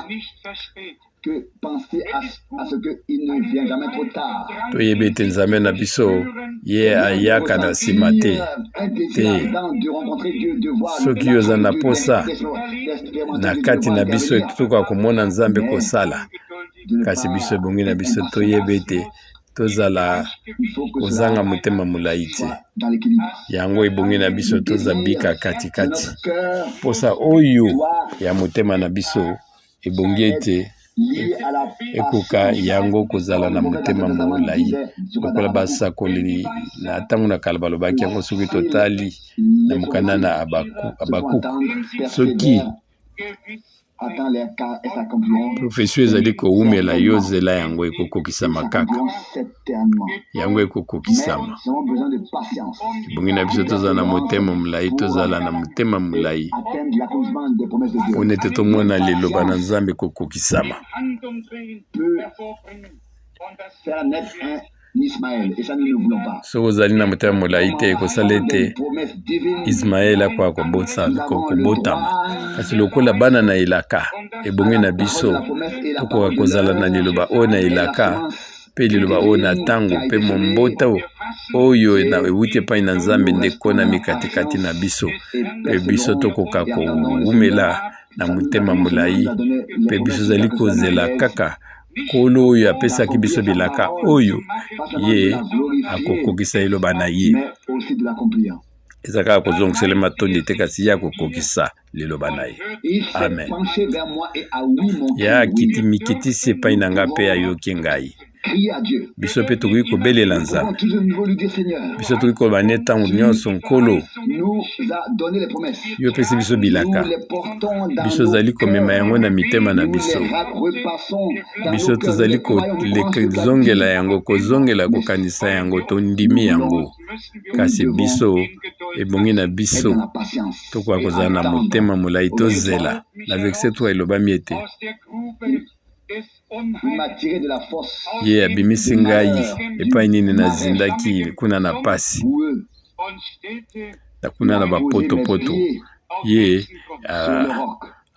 Toyebi ete Nzambe na biso ye ayaka na nsima te te. Soki yo oza na posa na kati na biso tokoka komona Nzambe kosala, kasi biso ebongi na biso toyeba ete tozala kozanga motema molai te. Yango ebongi na biso tozabika katikati. Mposa oyo ya motema na biso ebongi ete ekoka yango kozala na motema molai lokola basakoli na ntango na kala balobaki yango. Soki totali na mokanda na Abakuku, soki profesio ezali kowumela, yo zela yango ekokokisama kaka, yango ekokokisama. Ebongi na biso tozala na motema molai, tozala na motema molai mpo nete tomona liloba na Nzambe kokokisama. Soki ozali na motema molai te, ekosala ete Ismaele akoka kobotama. Kasi lokola bana na elaka, ebongi na biso tokoka kozala na liloba oyo na elaka mpe liloba oyo na ntango mpe momboto oyo ewuti epai na Nzambe nde ekonami katikati na biso, mpe biso tokoka kowumela na motema molai, mpe biso ezali kozela kaka Nkolo oyo apesaki biso bilaka oyo ye akokokisa liloba na ye. Eza kaka kozongisela matondi te, kasi ye akokokisa liloba na ye. Amen. Ye akiti mikitisi epai na ngai mpe ayoki ngai. Biso mpe tokoki kobelela Nzambe. Biso tokoki koloba ne ntango nyonso, Nkolo, yo opesi biso bilaka, biso ozali komema yango na mitema na biso. Biso tozali kozongela yango, kozongela kokanisa yango, tondimi yango. Kasi biso ebongi na biso tokoka kozala na motema molai, tozela. Na verset 3 elobami ete ye abimisi ngai epai nini nazindaki kuna na pasi, na kuna na bapotopoto. Ye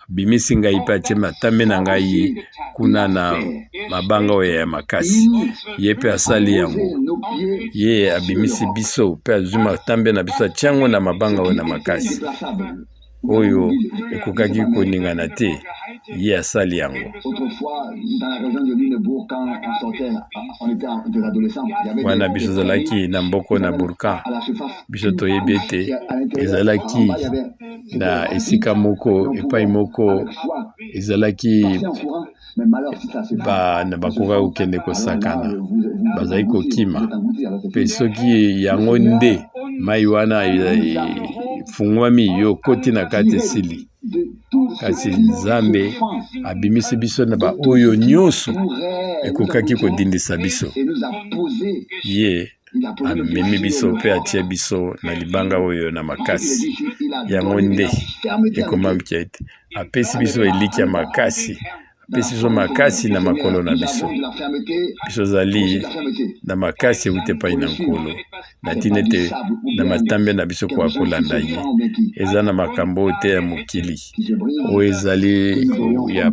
abimisi ngai mpe atie matambe na ngai kuna na mabanga oyo ya makasi. Ye mpe asali yango. Ye abimisi biso mpe azwi matambe na biso atie yango na mabanga oyo na makasi, oyo ekokaki koningana te. Ye asali yango. Wana biso ezalaki na mboko na Burka, biso toyebi ete ezalaki na esika moko, epai moko ezalaki bana bakoka kokende kosakana, bazali kokima. Mpe soki yango nde mai wana efungwami, yo okoti na kati, esili. Kasi Nzambe abimisi biso na baoyo nyonso ekokaki kodindisa biso. Ye amemi biso mpe atie biso na libanga oyo na makasi. Yango nde ekomamki ete apesi biso elikya makasi, apesi biso makasi na makolo na biso. Biso ozali na makasi euti epai na Nkolo, na ntina ete na matambe na biso koka kolanda ye. Eza na makambo oyo te ya mokili oyo ezali ya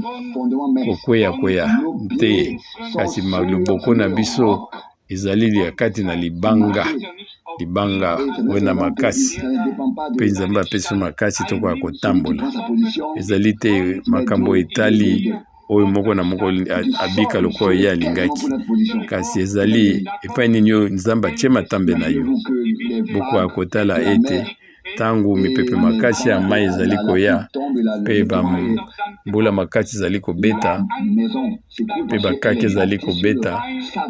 kokweya-kweya te, kasi loboko na biso ezali ya kati na libanga, libanga oyo na makasi, mpe Nzambe apesi makasi tokoka kotambola. Ezali te makambo etali oyo moko na moko abika lokola ye alingaki, kasi ezali epai nini oyo Nzambe atie matambe na yo. Bokoka kotala ete ntango mipepe makasi ya mai ezali koya mpe bambula makasi ezali kobeta mpe bakake ezali kobeta,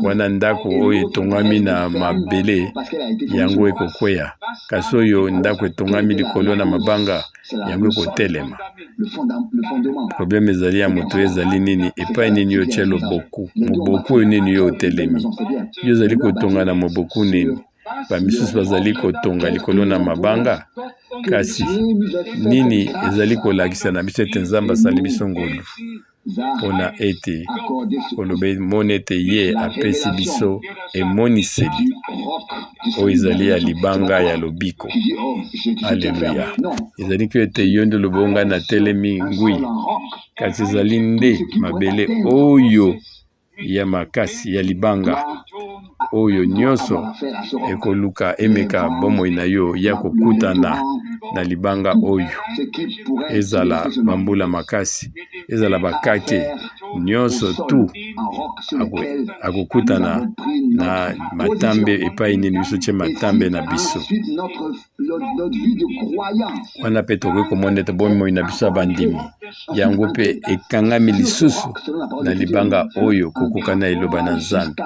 wana ndako oyo etongami na mabele yango ekokweya, kasi oyo ndako etongami likolo na mabanga yango ekotelema. Probleme ezali ya moto ezali nini? Epai nini yo otye loboku? Moboku oyo nini yo otelemi? Yo ozali kotonga na moboku nini? Bamisusu bazali kotonga likolo na mabanga, kasi nini ezali kolakisa na biso ete Nzambe asali biso ngolu mpona ete koloba mona ete ye apesi biso emoniseli oyo ezali ya libanga ya lobiko. Aleluya! Ezali ko ete yo nde oloba ngai natelemi ngwi, kasi ezali nde mabele oyo ya makasi ya libanga oyo nyonso ekoluka emeka bomoi na yo ya kokutana na libanga oyo, ezala bambula makasi, ezala bakake nyonso tu akokutana na matambe epai nini biso tie matambe na biso. Wana mpe tokoki komona ete bomoi na biso ya bandimi yango mpe ekangami lisusu na libanga oyo kokoka na eloba na Nzambe.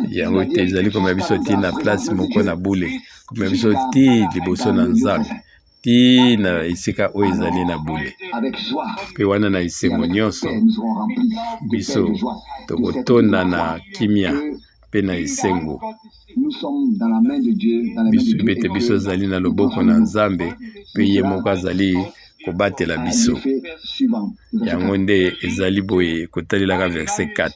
Yango te ezali komema biso ti na place moko na bule, komema biso ti liboso na Nzambe, ti na esika oyo ezali na bule. Mpe wana na esengo nyonso biso tokotonda na kimia mpe na esengo. Biso ete biso ezali na loboko na Nzambe mpe ye moko azali kobatela biso. Yango nde ezali boye kotalelaka verset 4.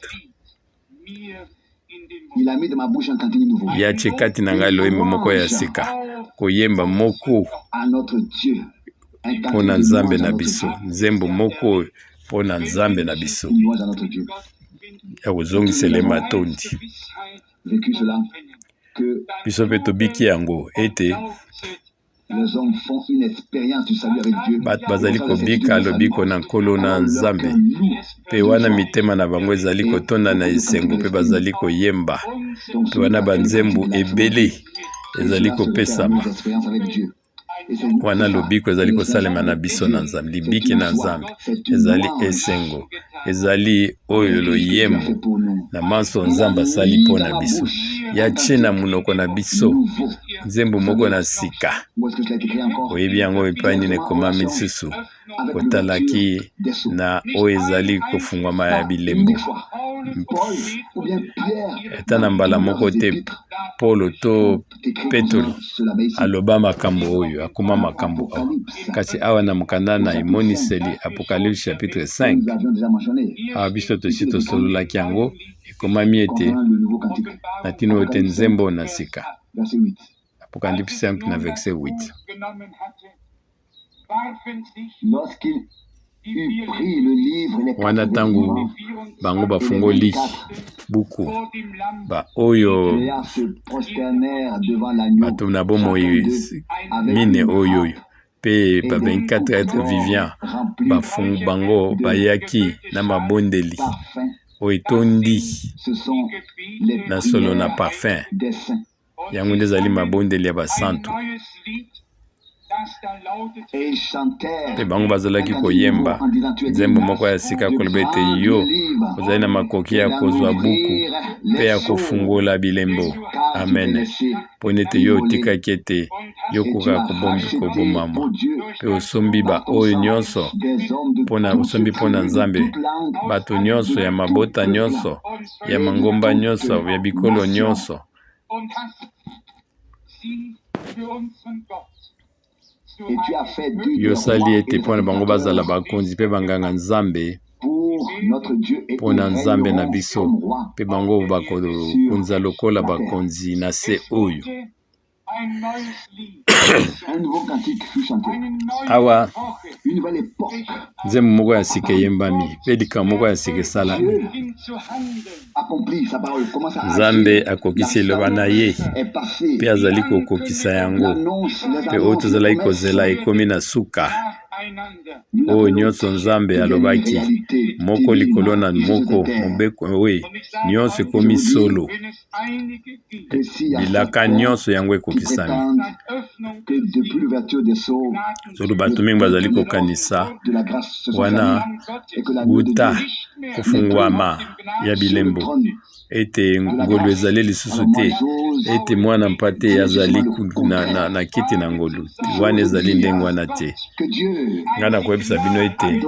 Ye atie kati na ngai loyembo moko ya sika, koyemba moko mpo na Nzambe na biso, nzembo moko mpo na Nzambe na biso ya kozongisela ye matondi. Biso mpe tobiki yango ete bato bazali kobika lobiko na Nkolo na Nzambe, mpe wana mitema na bango ezali kotonda na esengo mpe bazali koyemba, mpe wana banzembo ebele ezali kopesama. Wana lobiko ezali kosalema na biso na Nzambe, libiki na Nzambe ezali esengo, ezali oyo loyembo na manso Nzambe asali mpo na biso. Ya tie na monoko na biso nzembo moko na sika. Oyebi yango epai nini ekomami lisusu? Kotalaki na oyo ezali kofungwama ya bilembo. Ata na mbala moko te Polo to Petelo aloba makambo oyo, akoma makambo awa. Kasi awa na mokanda na Emoniseli, Apocalypse chapitre 5, awa biso tosi tosololaki yango, ekomami ete na ntina oyo te nzembo na sika. Apocalypse 5 na verset 8. Wana ntango bango bafungoli buku, baoyo bato na bomoi mine oyo oyo mpe ba 24 etres vivants bafungu bango bayaki na mabondeli oyo etondi na solo na parfum. Yango nde ezali mabondeli ya basantu. Mpe bango bazalaki koyemba nzembo moko ya sika, koloba ete, Yo ozali na makoki ya kozwa buku mpe ya kofungola bilembo. Amen. Mpo nete yo otikaki ete yo okoka kobomama, mpe osombi baoyo nyonso mpona osombi mpo na Nzambe, bato nyonso ya mabota nyonso, ya mangomba nyonso, ya bikolo nyonso. Yo osali ete mpo na bango bazala bakonzi mpe banganga Nzambe mpo na Nzambe na biso, mpe bango bakokonza lokola bakonzi na se oyo. Awa nzembo moko ya sika eyembami mpe likambo moko ya sika esalami. Nzambe akokisi liloba na ye mpe azali kokokisa yango, mpe oyo tozalaki kozela ekomi na suka. Oyo nyonso Nzambe alobaki, moko likolo na moko, mobeko oyo nyonso ekomi solo. Bilaka nyonso yango ekokisami. Solo bato mingi bazali kokanisa wana uta kofungwama ya bilembo ete ngolu ezali lisusu te, ete mwana mpate azali na, na, na kiti na ngolu. Wana ezali ndenge wana te. Ngai nakoyebisa bino ete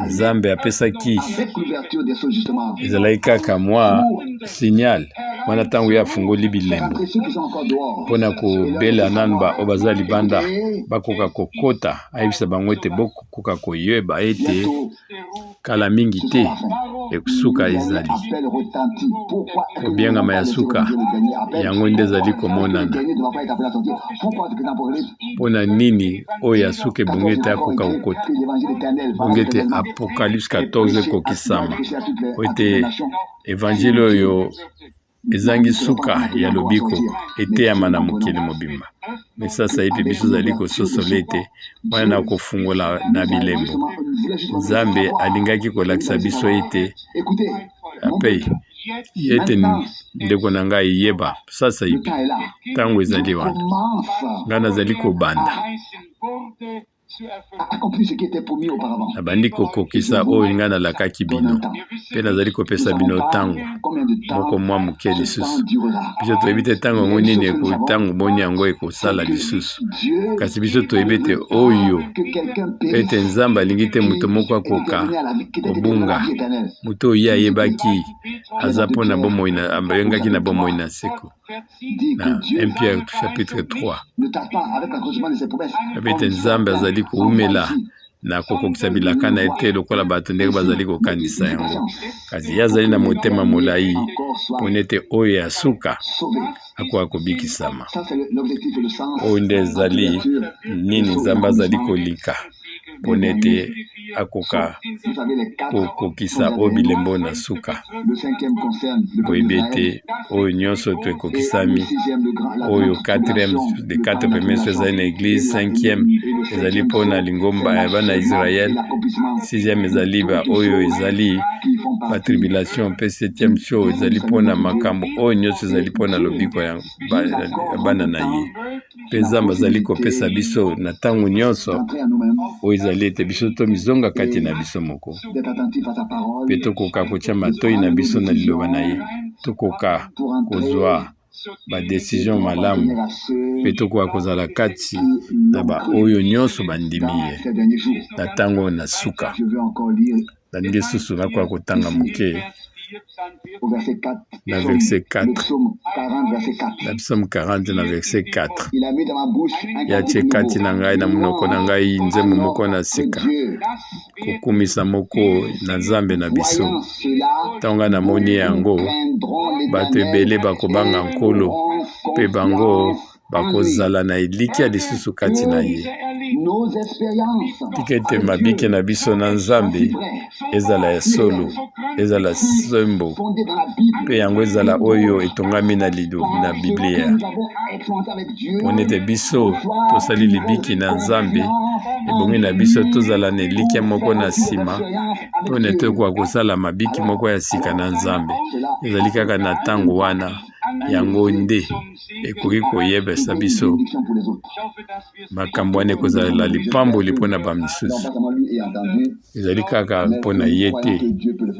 Nzambe apesaki, ezalaki kaka mwa signal wana ntango ye afungoli bilembo mpo na kobela nanu baoyo baza libanda bakoka kokota, ayebisa bango ete bokoka koyeba ete kala mingi te suka ezali. Kobiangama ya suka yango nde ezali komonana. Mpo na nini oyo ya suka ebongi ete akoka kokota? Ebongi ete Apocalypse 14 ekokisama, po ete evanjile oyo ezangi suka ya lobiko eteyama na mokili mobimba. Me sasaipi biso ozali kososola ete wana na kofungola na bilembo, Nzambe alingaki kolakisa biso ete ape ete ndeko na ngai yeba sasaipi ntango ezali wana ngai nazali kobanda Nabandi kokokisa oyo ngai nalakaki bino, mpe nazali kopesa bino ntango moko mwa moke lisusu. Biso toyebi te ntango yango nini, ntango boni yango ekosala lisusu, kasi biso toyebi ete oyo ete Nzambe alingi te moto moko akoka kobunga, moto oyo ye ayebaki aza mpo na bomoi, abengaki na bomoi na seko. Na 1 Pierre chapitre 3 alobi ete Nzambe azali koumela na kokokisa bilaka na ye te lokola bato ndenge bazali kokanisa yango, kasi ye azali na motema molai mpo ete oyo ya suka akoka kobikisama. Oyo nde ezali nini Nzambe azali kolika mpo ete akoka kokokisa oyo bilembo na suka. Boyebi ete oyo nyonso to ekokisami, oyo quatrième, les quatre premiers ezali na eglise, cinquième ezali mpo na lingomba ya bana Israël, sixième ezali ba oyo ezali Ba tribulation mpe septième sceau ezali mpo na makambo oyo nyonso ezali mpo na lobiko ya bana na ye. Mpe Nzambe azali kopesa biso na ntango nyonso oyo ezali ete biso tomizonga kati na biso moko mpe tokoka kotya matoi na biso na liloba na ye, tokoka kozwa ba decision malamu mpe tokoka kozala kati na baoyo nyonso bandimi ye na ntango na suka. Nalingi lisusu nakoka kotanga moke na verset 4, na Psaume 40 na verset 4: "Ye atie kati na ngai, na monoko na ngai, nzembo moko na sika, kokumisa moko na Nzambe na biso. Ntango ngai namoni yango, bato ebele bakobanga Nkolo mpe bango bakozala na elikya lisusu kati na ye." Tika ete mabiki na biso na Nzambe ezala ya solo, ezala sembo, mpe yango ezala oyo etongami na na Biblia, mpona ete biso tosali libiki na Nzambe, ebongi na biso tozala na elikya moko na nsima mpona tokoka kosala mabiki moko ya sika na Nzambe. Ezali kaka na ntango wana yango nde ekoki koyebisa biso makambo wana ekozala lipamboli mpona bamisusu. Ezali kaka mpona ye te,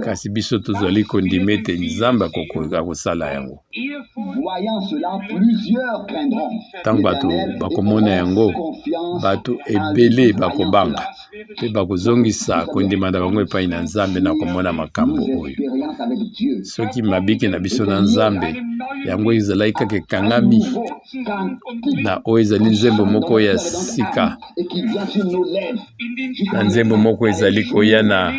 kasi biso tozali kondima ete Nzambe akokoka kosala yango. Ntango bato bakomona yango, bato ebele bakobanga mpe bakozongisa kondima na bango epai na Nzambe na komona makambo oyo. Soki mabiki na biso na Nzambe yango ezalaki kaka ekangami na oyo ezali nzembo moko ya sika, na nzembo moko ezali koya na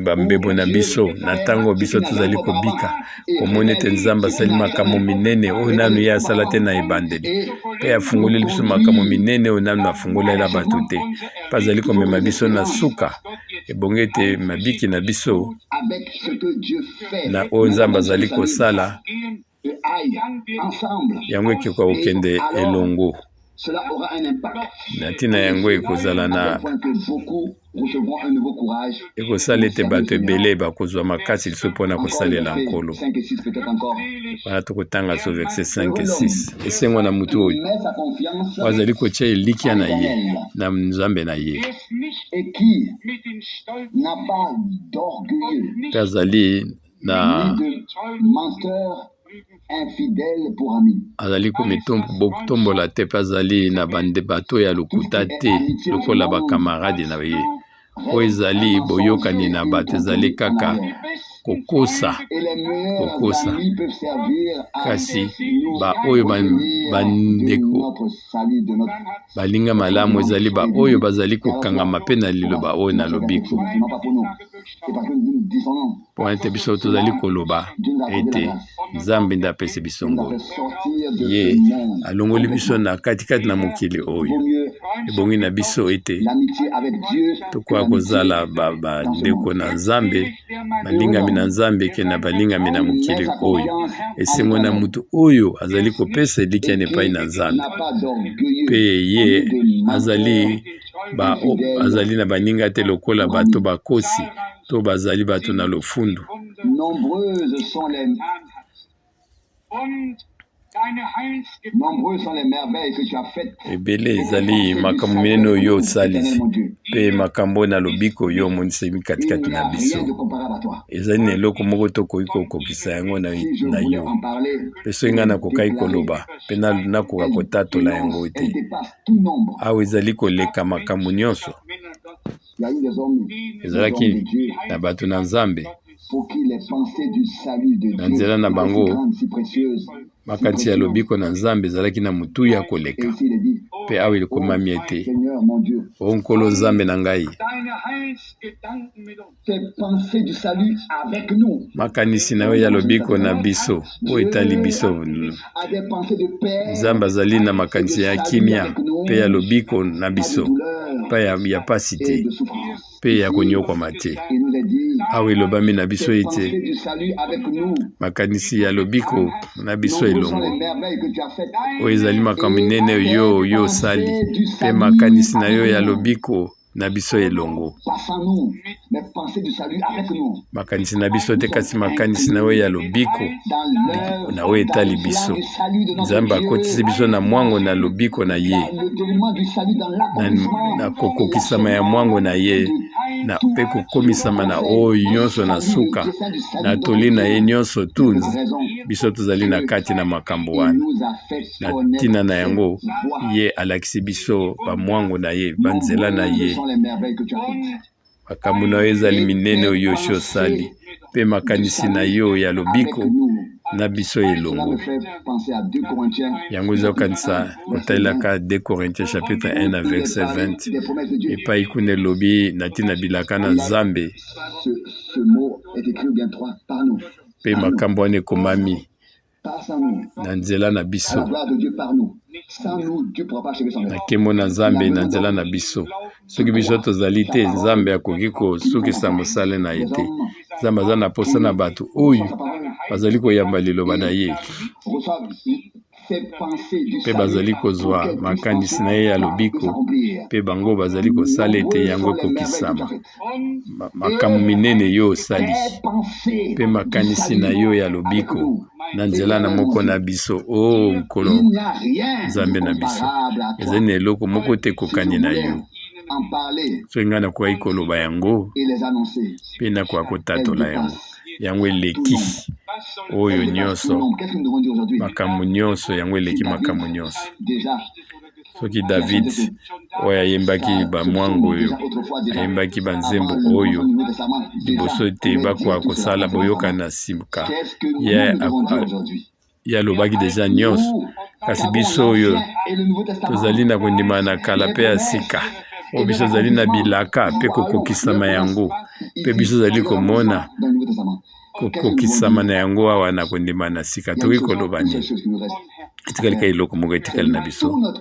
bambebo na biso na ntango biso tozali kobika, komona ete Nzambe asali makambo minene oyo nanu ye asala te na ebandeli, mpe afungoleli biso makambo minene oyo nanu afungolela bato te, mpe azali komema biso na suka, ebongi ete mabiki na biso na oyo Nzambe azali kosala yango ekoka kokende elongo. Na ntina yango ekozala na ekosala ete bato ebele bakozwa makasi lisusu mpona kosalela Nkolo. Wana tokotanga so verset 5 6: "Esengo na motu oyo azali kotia elikya na ye na Nzambe na ye, mpe azali na azali komitombola te, mpe azali na bato ya lokuta te lokola bakamarade na ye. Oyo ezali boyokani na bato ezali kaka kokosa, kokosa, kasi baoyo bandeko balinga malamu ezali baoyo bazali kokangama mpe na liloba oyo na lobiko." Mpo ete biso tozali koloba ete Nzambe nde apesi biso ngolu, ye alongoli biso na katikati na mokili oyo, ebongi na biso ete tokoka kozala bandeko na Nzambe, balingami na Nzambe, ke na balingami na mokili oyo. Esengo na motu oyo azali kopesa elikya na epai na Nzambe, mpe ye azali na baninga te lokola bato bakosi to bazali bato na lofundu. Nombreuses sont les merveilles que tu as faites. Ebele ezali makambo minene oyo osali mpe makambo na lobiko oyo omonisami katikati na biso. Ezali na eloko moko tokoki kokokisa yango na yo. Mpe soki ngai nakokaki koloba mpe nakoka kotatola yango te, awa ezali koleka makambo nyonso. Ezalaki na bato na Nzambe, na nzela na bango makanisi ya lobiko na Nzambe ezalaki na motuya koleka. Mpe awa ekomami ete: "O Nkolo Nzambe na ngai, makanisi na yo ya lobiko na biso oyo etali biso." Nzambe azali na makanisi ya kimia mpe ya lobiko na biso, mpe ya pasi te mpe ya konyokwama te. Awa elobami na biso ete makanisi ya lobiko na biso elongo, oyo ezali makambo minene yo osali mpe makanisi na yo ya lobiko. na biso elongo. Makanisi na biso te, kasi makanisi na yo ya lobiko na oyo etali biso. Nzambe akotisi biso na mwango na lobiko na ye, na kokokisama ya mwango na ye, na mpe kokomisama na oyo nyonso na suka na toli na ye nyonso tu. Biso tozali na kati na makambo wana. Na ntina na yango, ye alakisi biso bamwango na ye, banzela na ye. Makambo na yo ezali minene oyo osi osali, mpe makanisi na yo ya lobiko na biso elongo. Yango ezokanisa kotalelaka 2 Corinthiens chapitre 1 na verset 20, epai kuna elobi na ntina bilaka na Nzambe, mpe makambo wana ekomami na nzela na biso, na nkembo na Nzambe na nzela na biso. Soki biso tozali te, Nzambe akoki kosukisa mosala na ye te. Nzambe aza na mposa na bato oyo bazali koyamba liloba na ye mpe bazali kozwa makanisi na ye ya lobiko, mpe bango bazali kosala ete yango ekokisama. Makambo minene yo osali mpe makanisi na yo ya lobiko na nzela na moko na biso. O oh, Nkolo Nzambe na biso, ezali na eloko moko te ekokani na yo. Soki ngai nakokaki koloba yango mpe nakoka kotatola yango, yango eleki oyo nyonso, makambo nyonso, yango eleki makambo nyonso. Soki David oyo ayembaki bamwango oyo, ayembaki banzembo oyo liboso ete bakoka kosala boyokani na sika, ye alobaki deja nyonso. Kasi biso oyo tozali na kondima na kala mpe ya sika, oyo biso tozali na bilaka mpe kokokisama yango, mpe biso tozali komona kokokisama na yango awa na kondima na sika, tokoki koloba nini? Etikali kaka eloko moko etikali na biso,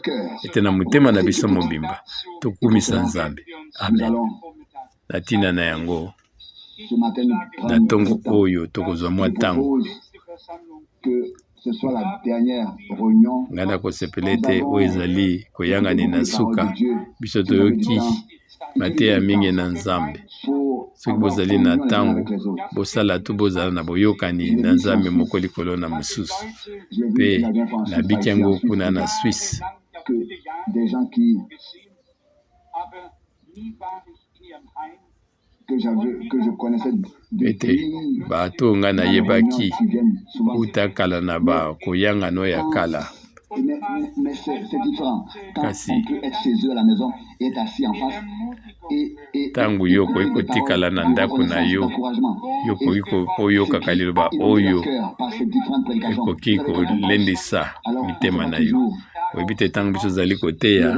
ete na motema na biso mobimba tokumisa Nzambe. Amen. Na ntina na yango, na ntongo oyo tokozwa mwa ntango, ngai nakosepela ete oyo ezali koyangani na suka, biso toyoki mateya mingi na Nzambe. Soki bozali na ntango, bosala to bozala na boyokani na Nzambe moko likolo na mosusu. Mpe nabiki yango kuna na Suisse. Ete bato ngai nayebaki uta kala na bakoyangano ya kala. Kasi ntango yo okoki kotikala na ndako na yo, yo okoki koyokaka liloba oyo ekoki kolendisa mitema na yo. Oyebi te ntango biso tozali koteya,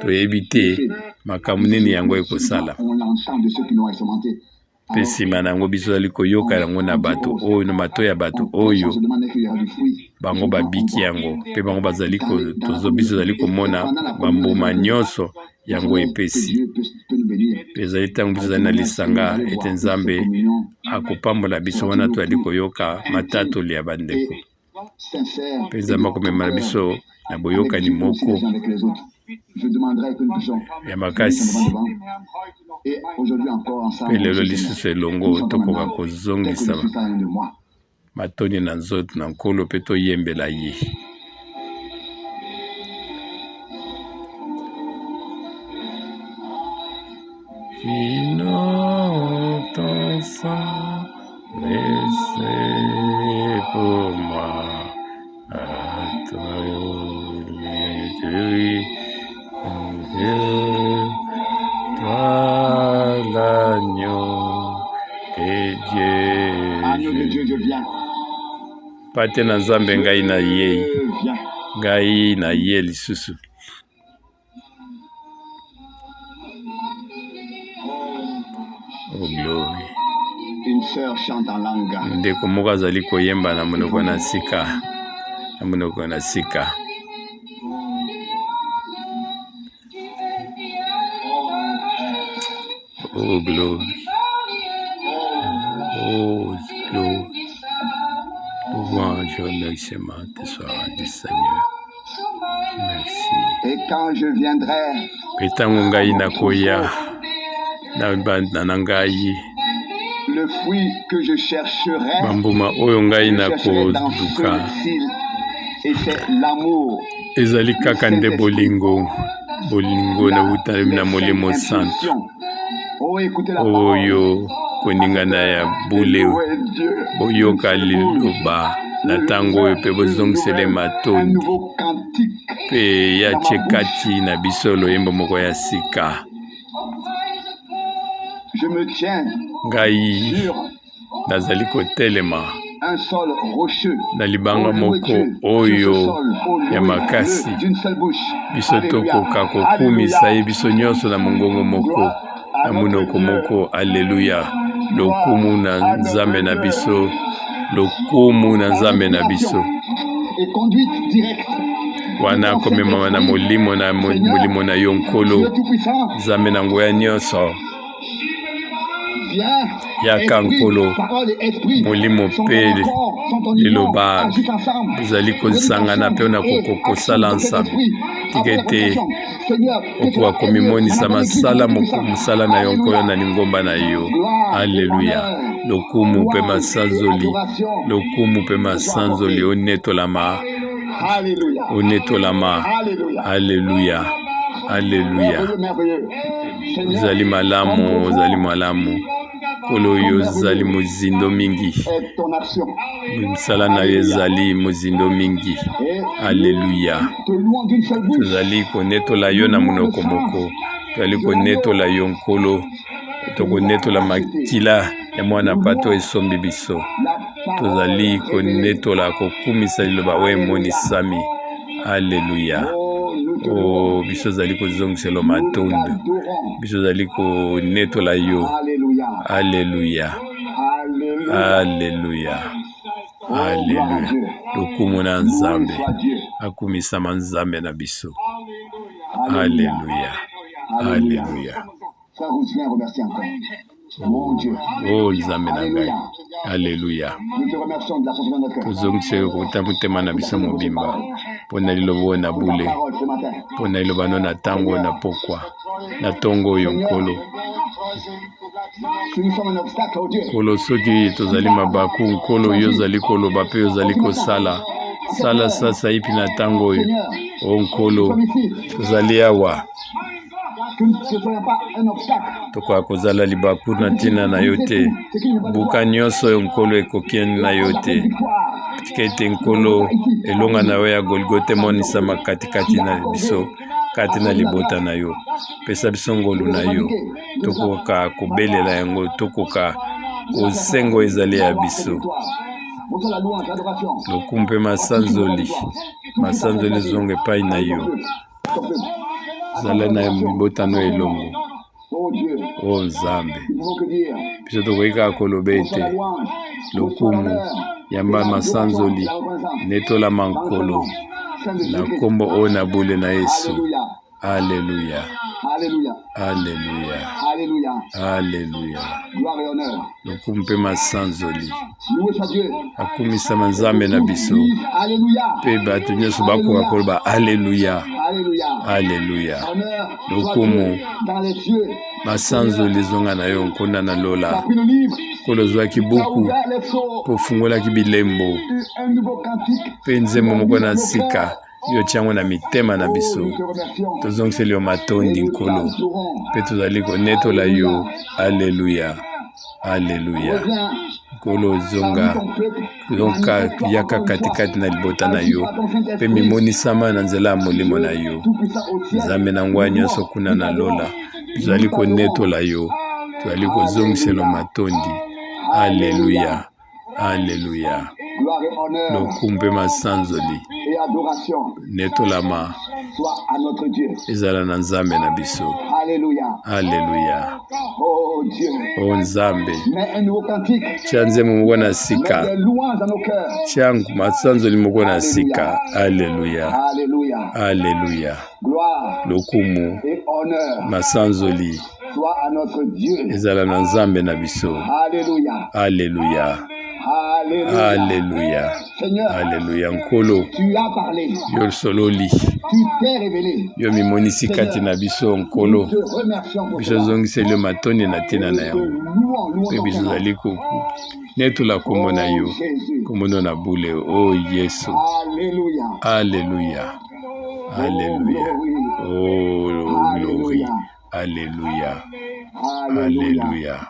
toyebi te makambo nini yango ekosala. Mpe nsima na yango biso tozali koyoka yango na bato oyo, na matoi ya bato oyo bango babiki yango, mpe bango bazali ko, biso tozali komona bambuma nyonso yango epesi. Mpe ezali ntango biso tozali na lisanga ete Nzambe akopambola biso wana tozali koyoka matatoli ya bandeko. Mpe Nzambe akomema na biso na boyokani moko ya makasi. Mpe lelo lisusu elongo tokoka kozongisa matondi na nzoto na Nkolo mpe toyembela ye. Kino ton sang versé pour moi, à toi, Dieu, toi l'agneau de Dieu. Agneau de Dieu, je viens. Mpate na Nzambe ngai na ye, ngai na ye lisusu. Oh glory. Une sœur chante en langue. Ndeko moko azali koyemba na monoko na sika, na monoko na sika. Oh glory. Oh glory. Louange, remerciement te soit rendu, Seigneur. Merci. Et quand je viendrai, Mpe ntango ngai nakoya na banda na ngai, le fruit que je chercherai, bambuma oyo ngai je chercherai dans nakoluka ceux-ci, et c'est l'amour, ezali le kaka nde Saint-Esprit, bolingo, bolingo la, nautami les na saintes Molimo Santu impulsions. Oh, écoutez la parole oyo koningana ya et bule. louez Dieu d'une Boyoka seule bouche, liloba na le ntango oyo vin mpe une bozongisele nouvelle, un matondi nouveau cantique mpe dans ma yatie bouche. kati na biso loyembo moko ya sika. Je me tiens Ngai sur nazali kotelema un sol rocheux. na libanga Oh, louez moko Dieu sur ce oyo sol. Oh, ya louez-le makasi. d'une seule bouche. Biso Alléluia. tokoka kokumisa Alléluia. ye biso nyonso na mongongo moko, Gloire na à notre monoko Dieu. moko. Alleluya! Lokumu Gloire na à notre Nzambe na Dieu. biso, lokumu na Par Nzambe na biso. inspiration et conduite directe de Wana ton komemama na Saint-Esprit, molimo na Seigneur, molimo na yo Nkolo, Dieu Tout-Puissant, Nzambe na nguya nyonso. viens, Yaka esprit, Nkolo, parole et esprit molimo sont mpe en accord, sont en union, liloba agissent ensemble. ezali kosangana Prédication mpe na et action kosala du ensemble. Saint-Esprit. Tika Après la ete prédication, Seigneur, que cela okoka ait lieu en komimonisa notre église, masala Dieu Tout-Puissant. mosala na yo Nkolo Alléluia. na lingomba na yo. Gloire et Alleluya! honneur, Lokumu mpe louange et masanzoli, adoration lokumu mpe te soient masanzoli, apportées. onetolama, Alléluia. onetolama. Alléluia. Alleluya! Alleluya! Merveilleux, merveilleux. Seigneur, Ozali comme malamu, ozali profond, malamu. Nkolo oyo comme ozali merveilleux mozindo mingi. est ton action. Mosala na yo Alléluia. ezali mozindo mingi. Et nous Alleluya! te louons d'une seule bouche. Tozali konetola yo Nous na louons le monoko sang moko, tozali de l'agneau konetola yo Nkolo, qui nous a tokonetola rachetés. makila ya mwana Nous mpato louons esombi biso. la parole Tozali révélée. konetola kokumisa liloba oyo Alléluia. emonisami. Alleluya! Oh, nous te O louons. biso ozali kozongisela Nous matondo, t'adorons. biso ozali konetola yo. Alléluia. Alleluya! Alléluia. Alleluya! Oh, gloire à Alleluya! Dieu. Lokumu na Loué Nzambe, soit Dieu. akumisama Nzambe na biso. Alléluia. Alleluya! Alléluia. Alleluya! Frère Rousselin, remercie encore. Mon Dieu. O Nzambe na ngai, Alléluia. alleluya! Nous te remercions de la force de notre cœur. Tozongisa yo kota motema na Pour ta biso précieux mobimba parole. mpo na liloba oyo na Pour ta bule, parole ce matin. mpo na liloba no na ntango oyo na Seigneur, pokwa na ntongo oyo Seigneur, Nkolo. si nous sommes un obstacle, oh Dieu, Nkolo, soki tu tozali parles, mabaku, Nkolo, tu yo agis. ozali koloba mpe ozali En ce matin, kosala. en cette Sala heure, sasa ipi na ntango oyo. Seigneur, O nous Nkolo, sommes ici. tozali awa, Que nous ne soyons pas un obstacle. tokoka kozala libaku Que na tu puisses ntina na yo briser te. tout ce qui n'est pas de Buka toi. nyonso oyo Nkolo ekoki Et na yo apporte la te. pleine victoire Tika ete de Nkolo Golgotha ici, à elonga na l'église, yo ya Golgotha parmi ton emonisama peuple. katikati Tu l'as na accordé biso, kati à na ceux de la libota grâce na yo. Pesa biso de ngolu le na yo, revendiquer, de nous tokoka kobelela avoir, yango, tokoka de la faire kosengo ezali ya avoir cette biso. victoire. Reçois la louange, l'adoration. Lokumu mpe Voici qui nous masanzoli, de toi. Tout qui t'a masanzoli partagé ezonga epai na parmi ton yo. peuple, ton peuple. À ta Zala na célébration, libota à no ton nom. elongo. Oh Dieu, O Nzambe, nous pouvons que dire, biso tokoki kaka koloba reçois ete la louange, reçois lokumu l'honneur et yamba l'adoration et masanzoli la reconnaissance netolama dans le Nkolo nom saint de na Jésus-Christ. nkombo oyo na bule na Yesu. Alléluia. Alleluya, Alléluia. alleluya, Alléluia. alleluya. Gloire et honneur. Lokumu mpe masanzoli Loué soit Dieu. akumisama Et Nzambe que na tous biso disent Alléluia. mpe bato nyonso bakoka Alléluia. koloba alleluya, Alléluia. alleluya. Honneur soit Lokumu Dieu dans les cieux. masanzoli Seigneur, ezonga na yo nkonda na tu as lola. pris le livre, Nkolo ozwaki tu as buku ouvert les sceaux, mpe ofungolaki bilembo un nouveau cantique mpe tu nzembo as moko mis na dans nos sika cœurs. yo tia yango na mitema na Oh, biso. nous te remercions Tozongiseli yo et matondi nous Nkolo t'adorons. mpe tozali konetola yo. Alléluia. Alleluya, alleluya. Reviens Nkolo parmi ozonga ton peuple, zonka manifeste-toi yaka encore une fois. katikati na libota na Agis yo par ton mpe Saint-Esprit. mimonisama na nzela ya molimo na Dieu yo. Tout-Puissant au ciel, Nzambe na nguya nous nyonso louons, kuna nous na t'adorons, lola, tozali nous t'adorons. konetola yo, tozali kozongisela Alléluia. matondi. Alleluya, Alléluia. alleluya. Gloire et honneur Lokumu mpe masanzoli et adoration netolama soit à notre Dieu. ezala na Nzambe na biso. Alléluia. Alleluya. Oh Dieu, O Nzambe, mets un nouveau cantique, tia nzembo moko na mets sika, des louanges dans nos cœurs. tia masanzoli moko na Alléluia. sika. Alleluya, Alléluia. alleluya. Gloire Lokumu et honneur masanzoli soit à notre Dieu. ezala na Nzambe na biso. Alléluia. Alleluya, Alleluia. Alleluia. Nkolo, yo sololi, yo mimonisi kati na biso, Nkolo. Biso ozongiseli yo matondi na ntina na yango, mpe biso ozali netola nkombo na yo, nkombo no na bule, o oh, Yesu. Alleluia. Alleluia. Oh, glory. Alleluia. Alleluia.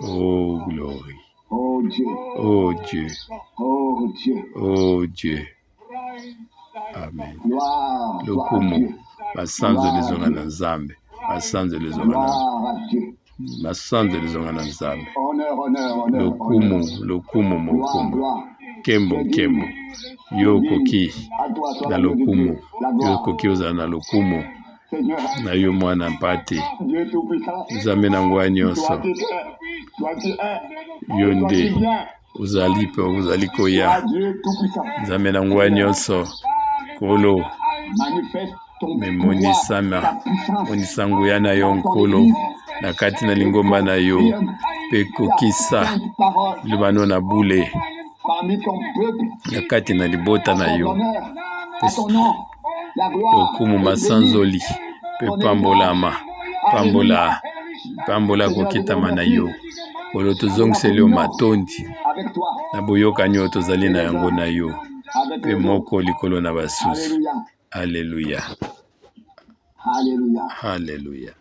Oh, glory. Oh Dieu. Oh Dieu. Oh Dieu. Oh Dieu. Amen. Lokumu masanzoli ezonga na Nzambe. Masanzoli ezonga na masanzoli ezonga na Nzambe. Lokumu, lokumu, mokumu. Nkembo, nkembo. Yo okoki na lokumu. Yo okoki ozala na lokumu. Na yo mwana mpate. Nzambe na nguya nyonso. Yo nde ozali mpe ozali koya. Nzambe na nguya nyonso. Nkolo, memonisama, monisa nguya na yo Nkolo na kati na lingomba na yo mpe kokisa liloba no na bule na kati na libota na yo. Lokumu masanzoli mpe pambolama, pambola, pambola kokitama na yo. Nkolo, tozongiseli yo matondi na boyokani oyo tozali na yango na yo mpe moko likolo na basusu. Aleluya. Haleluya. Haleluya.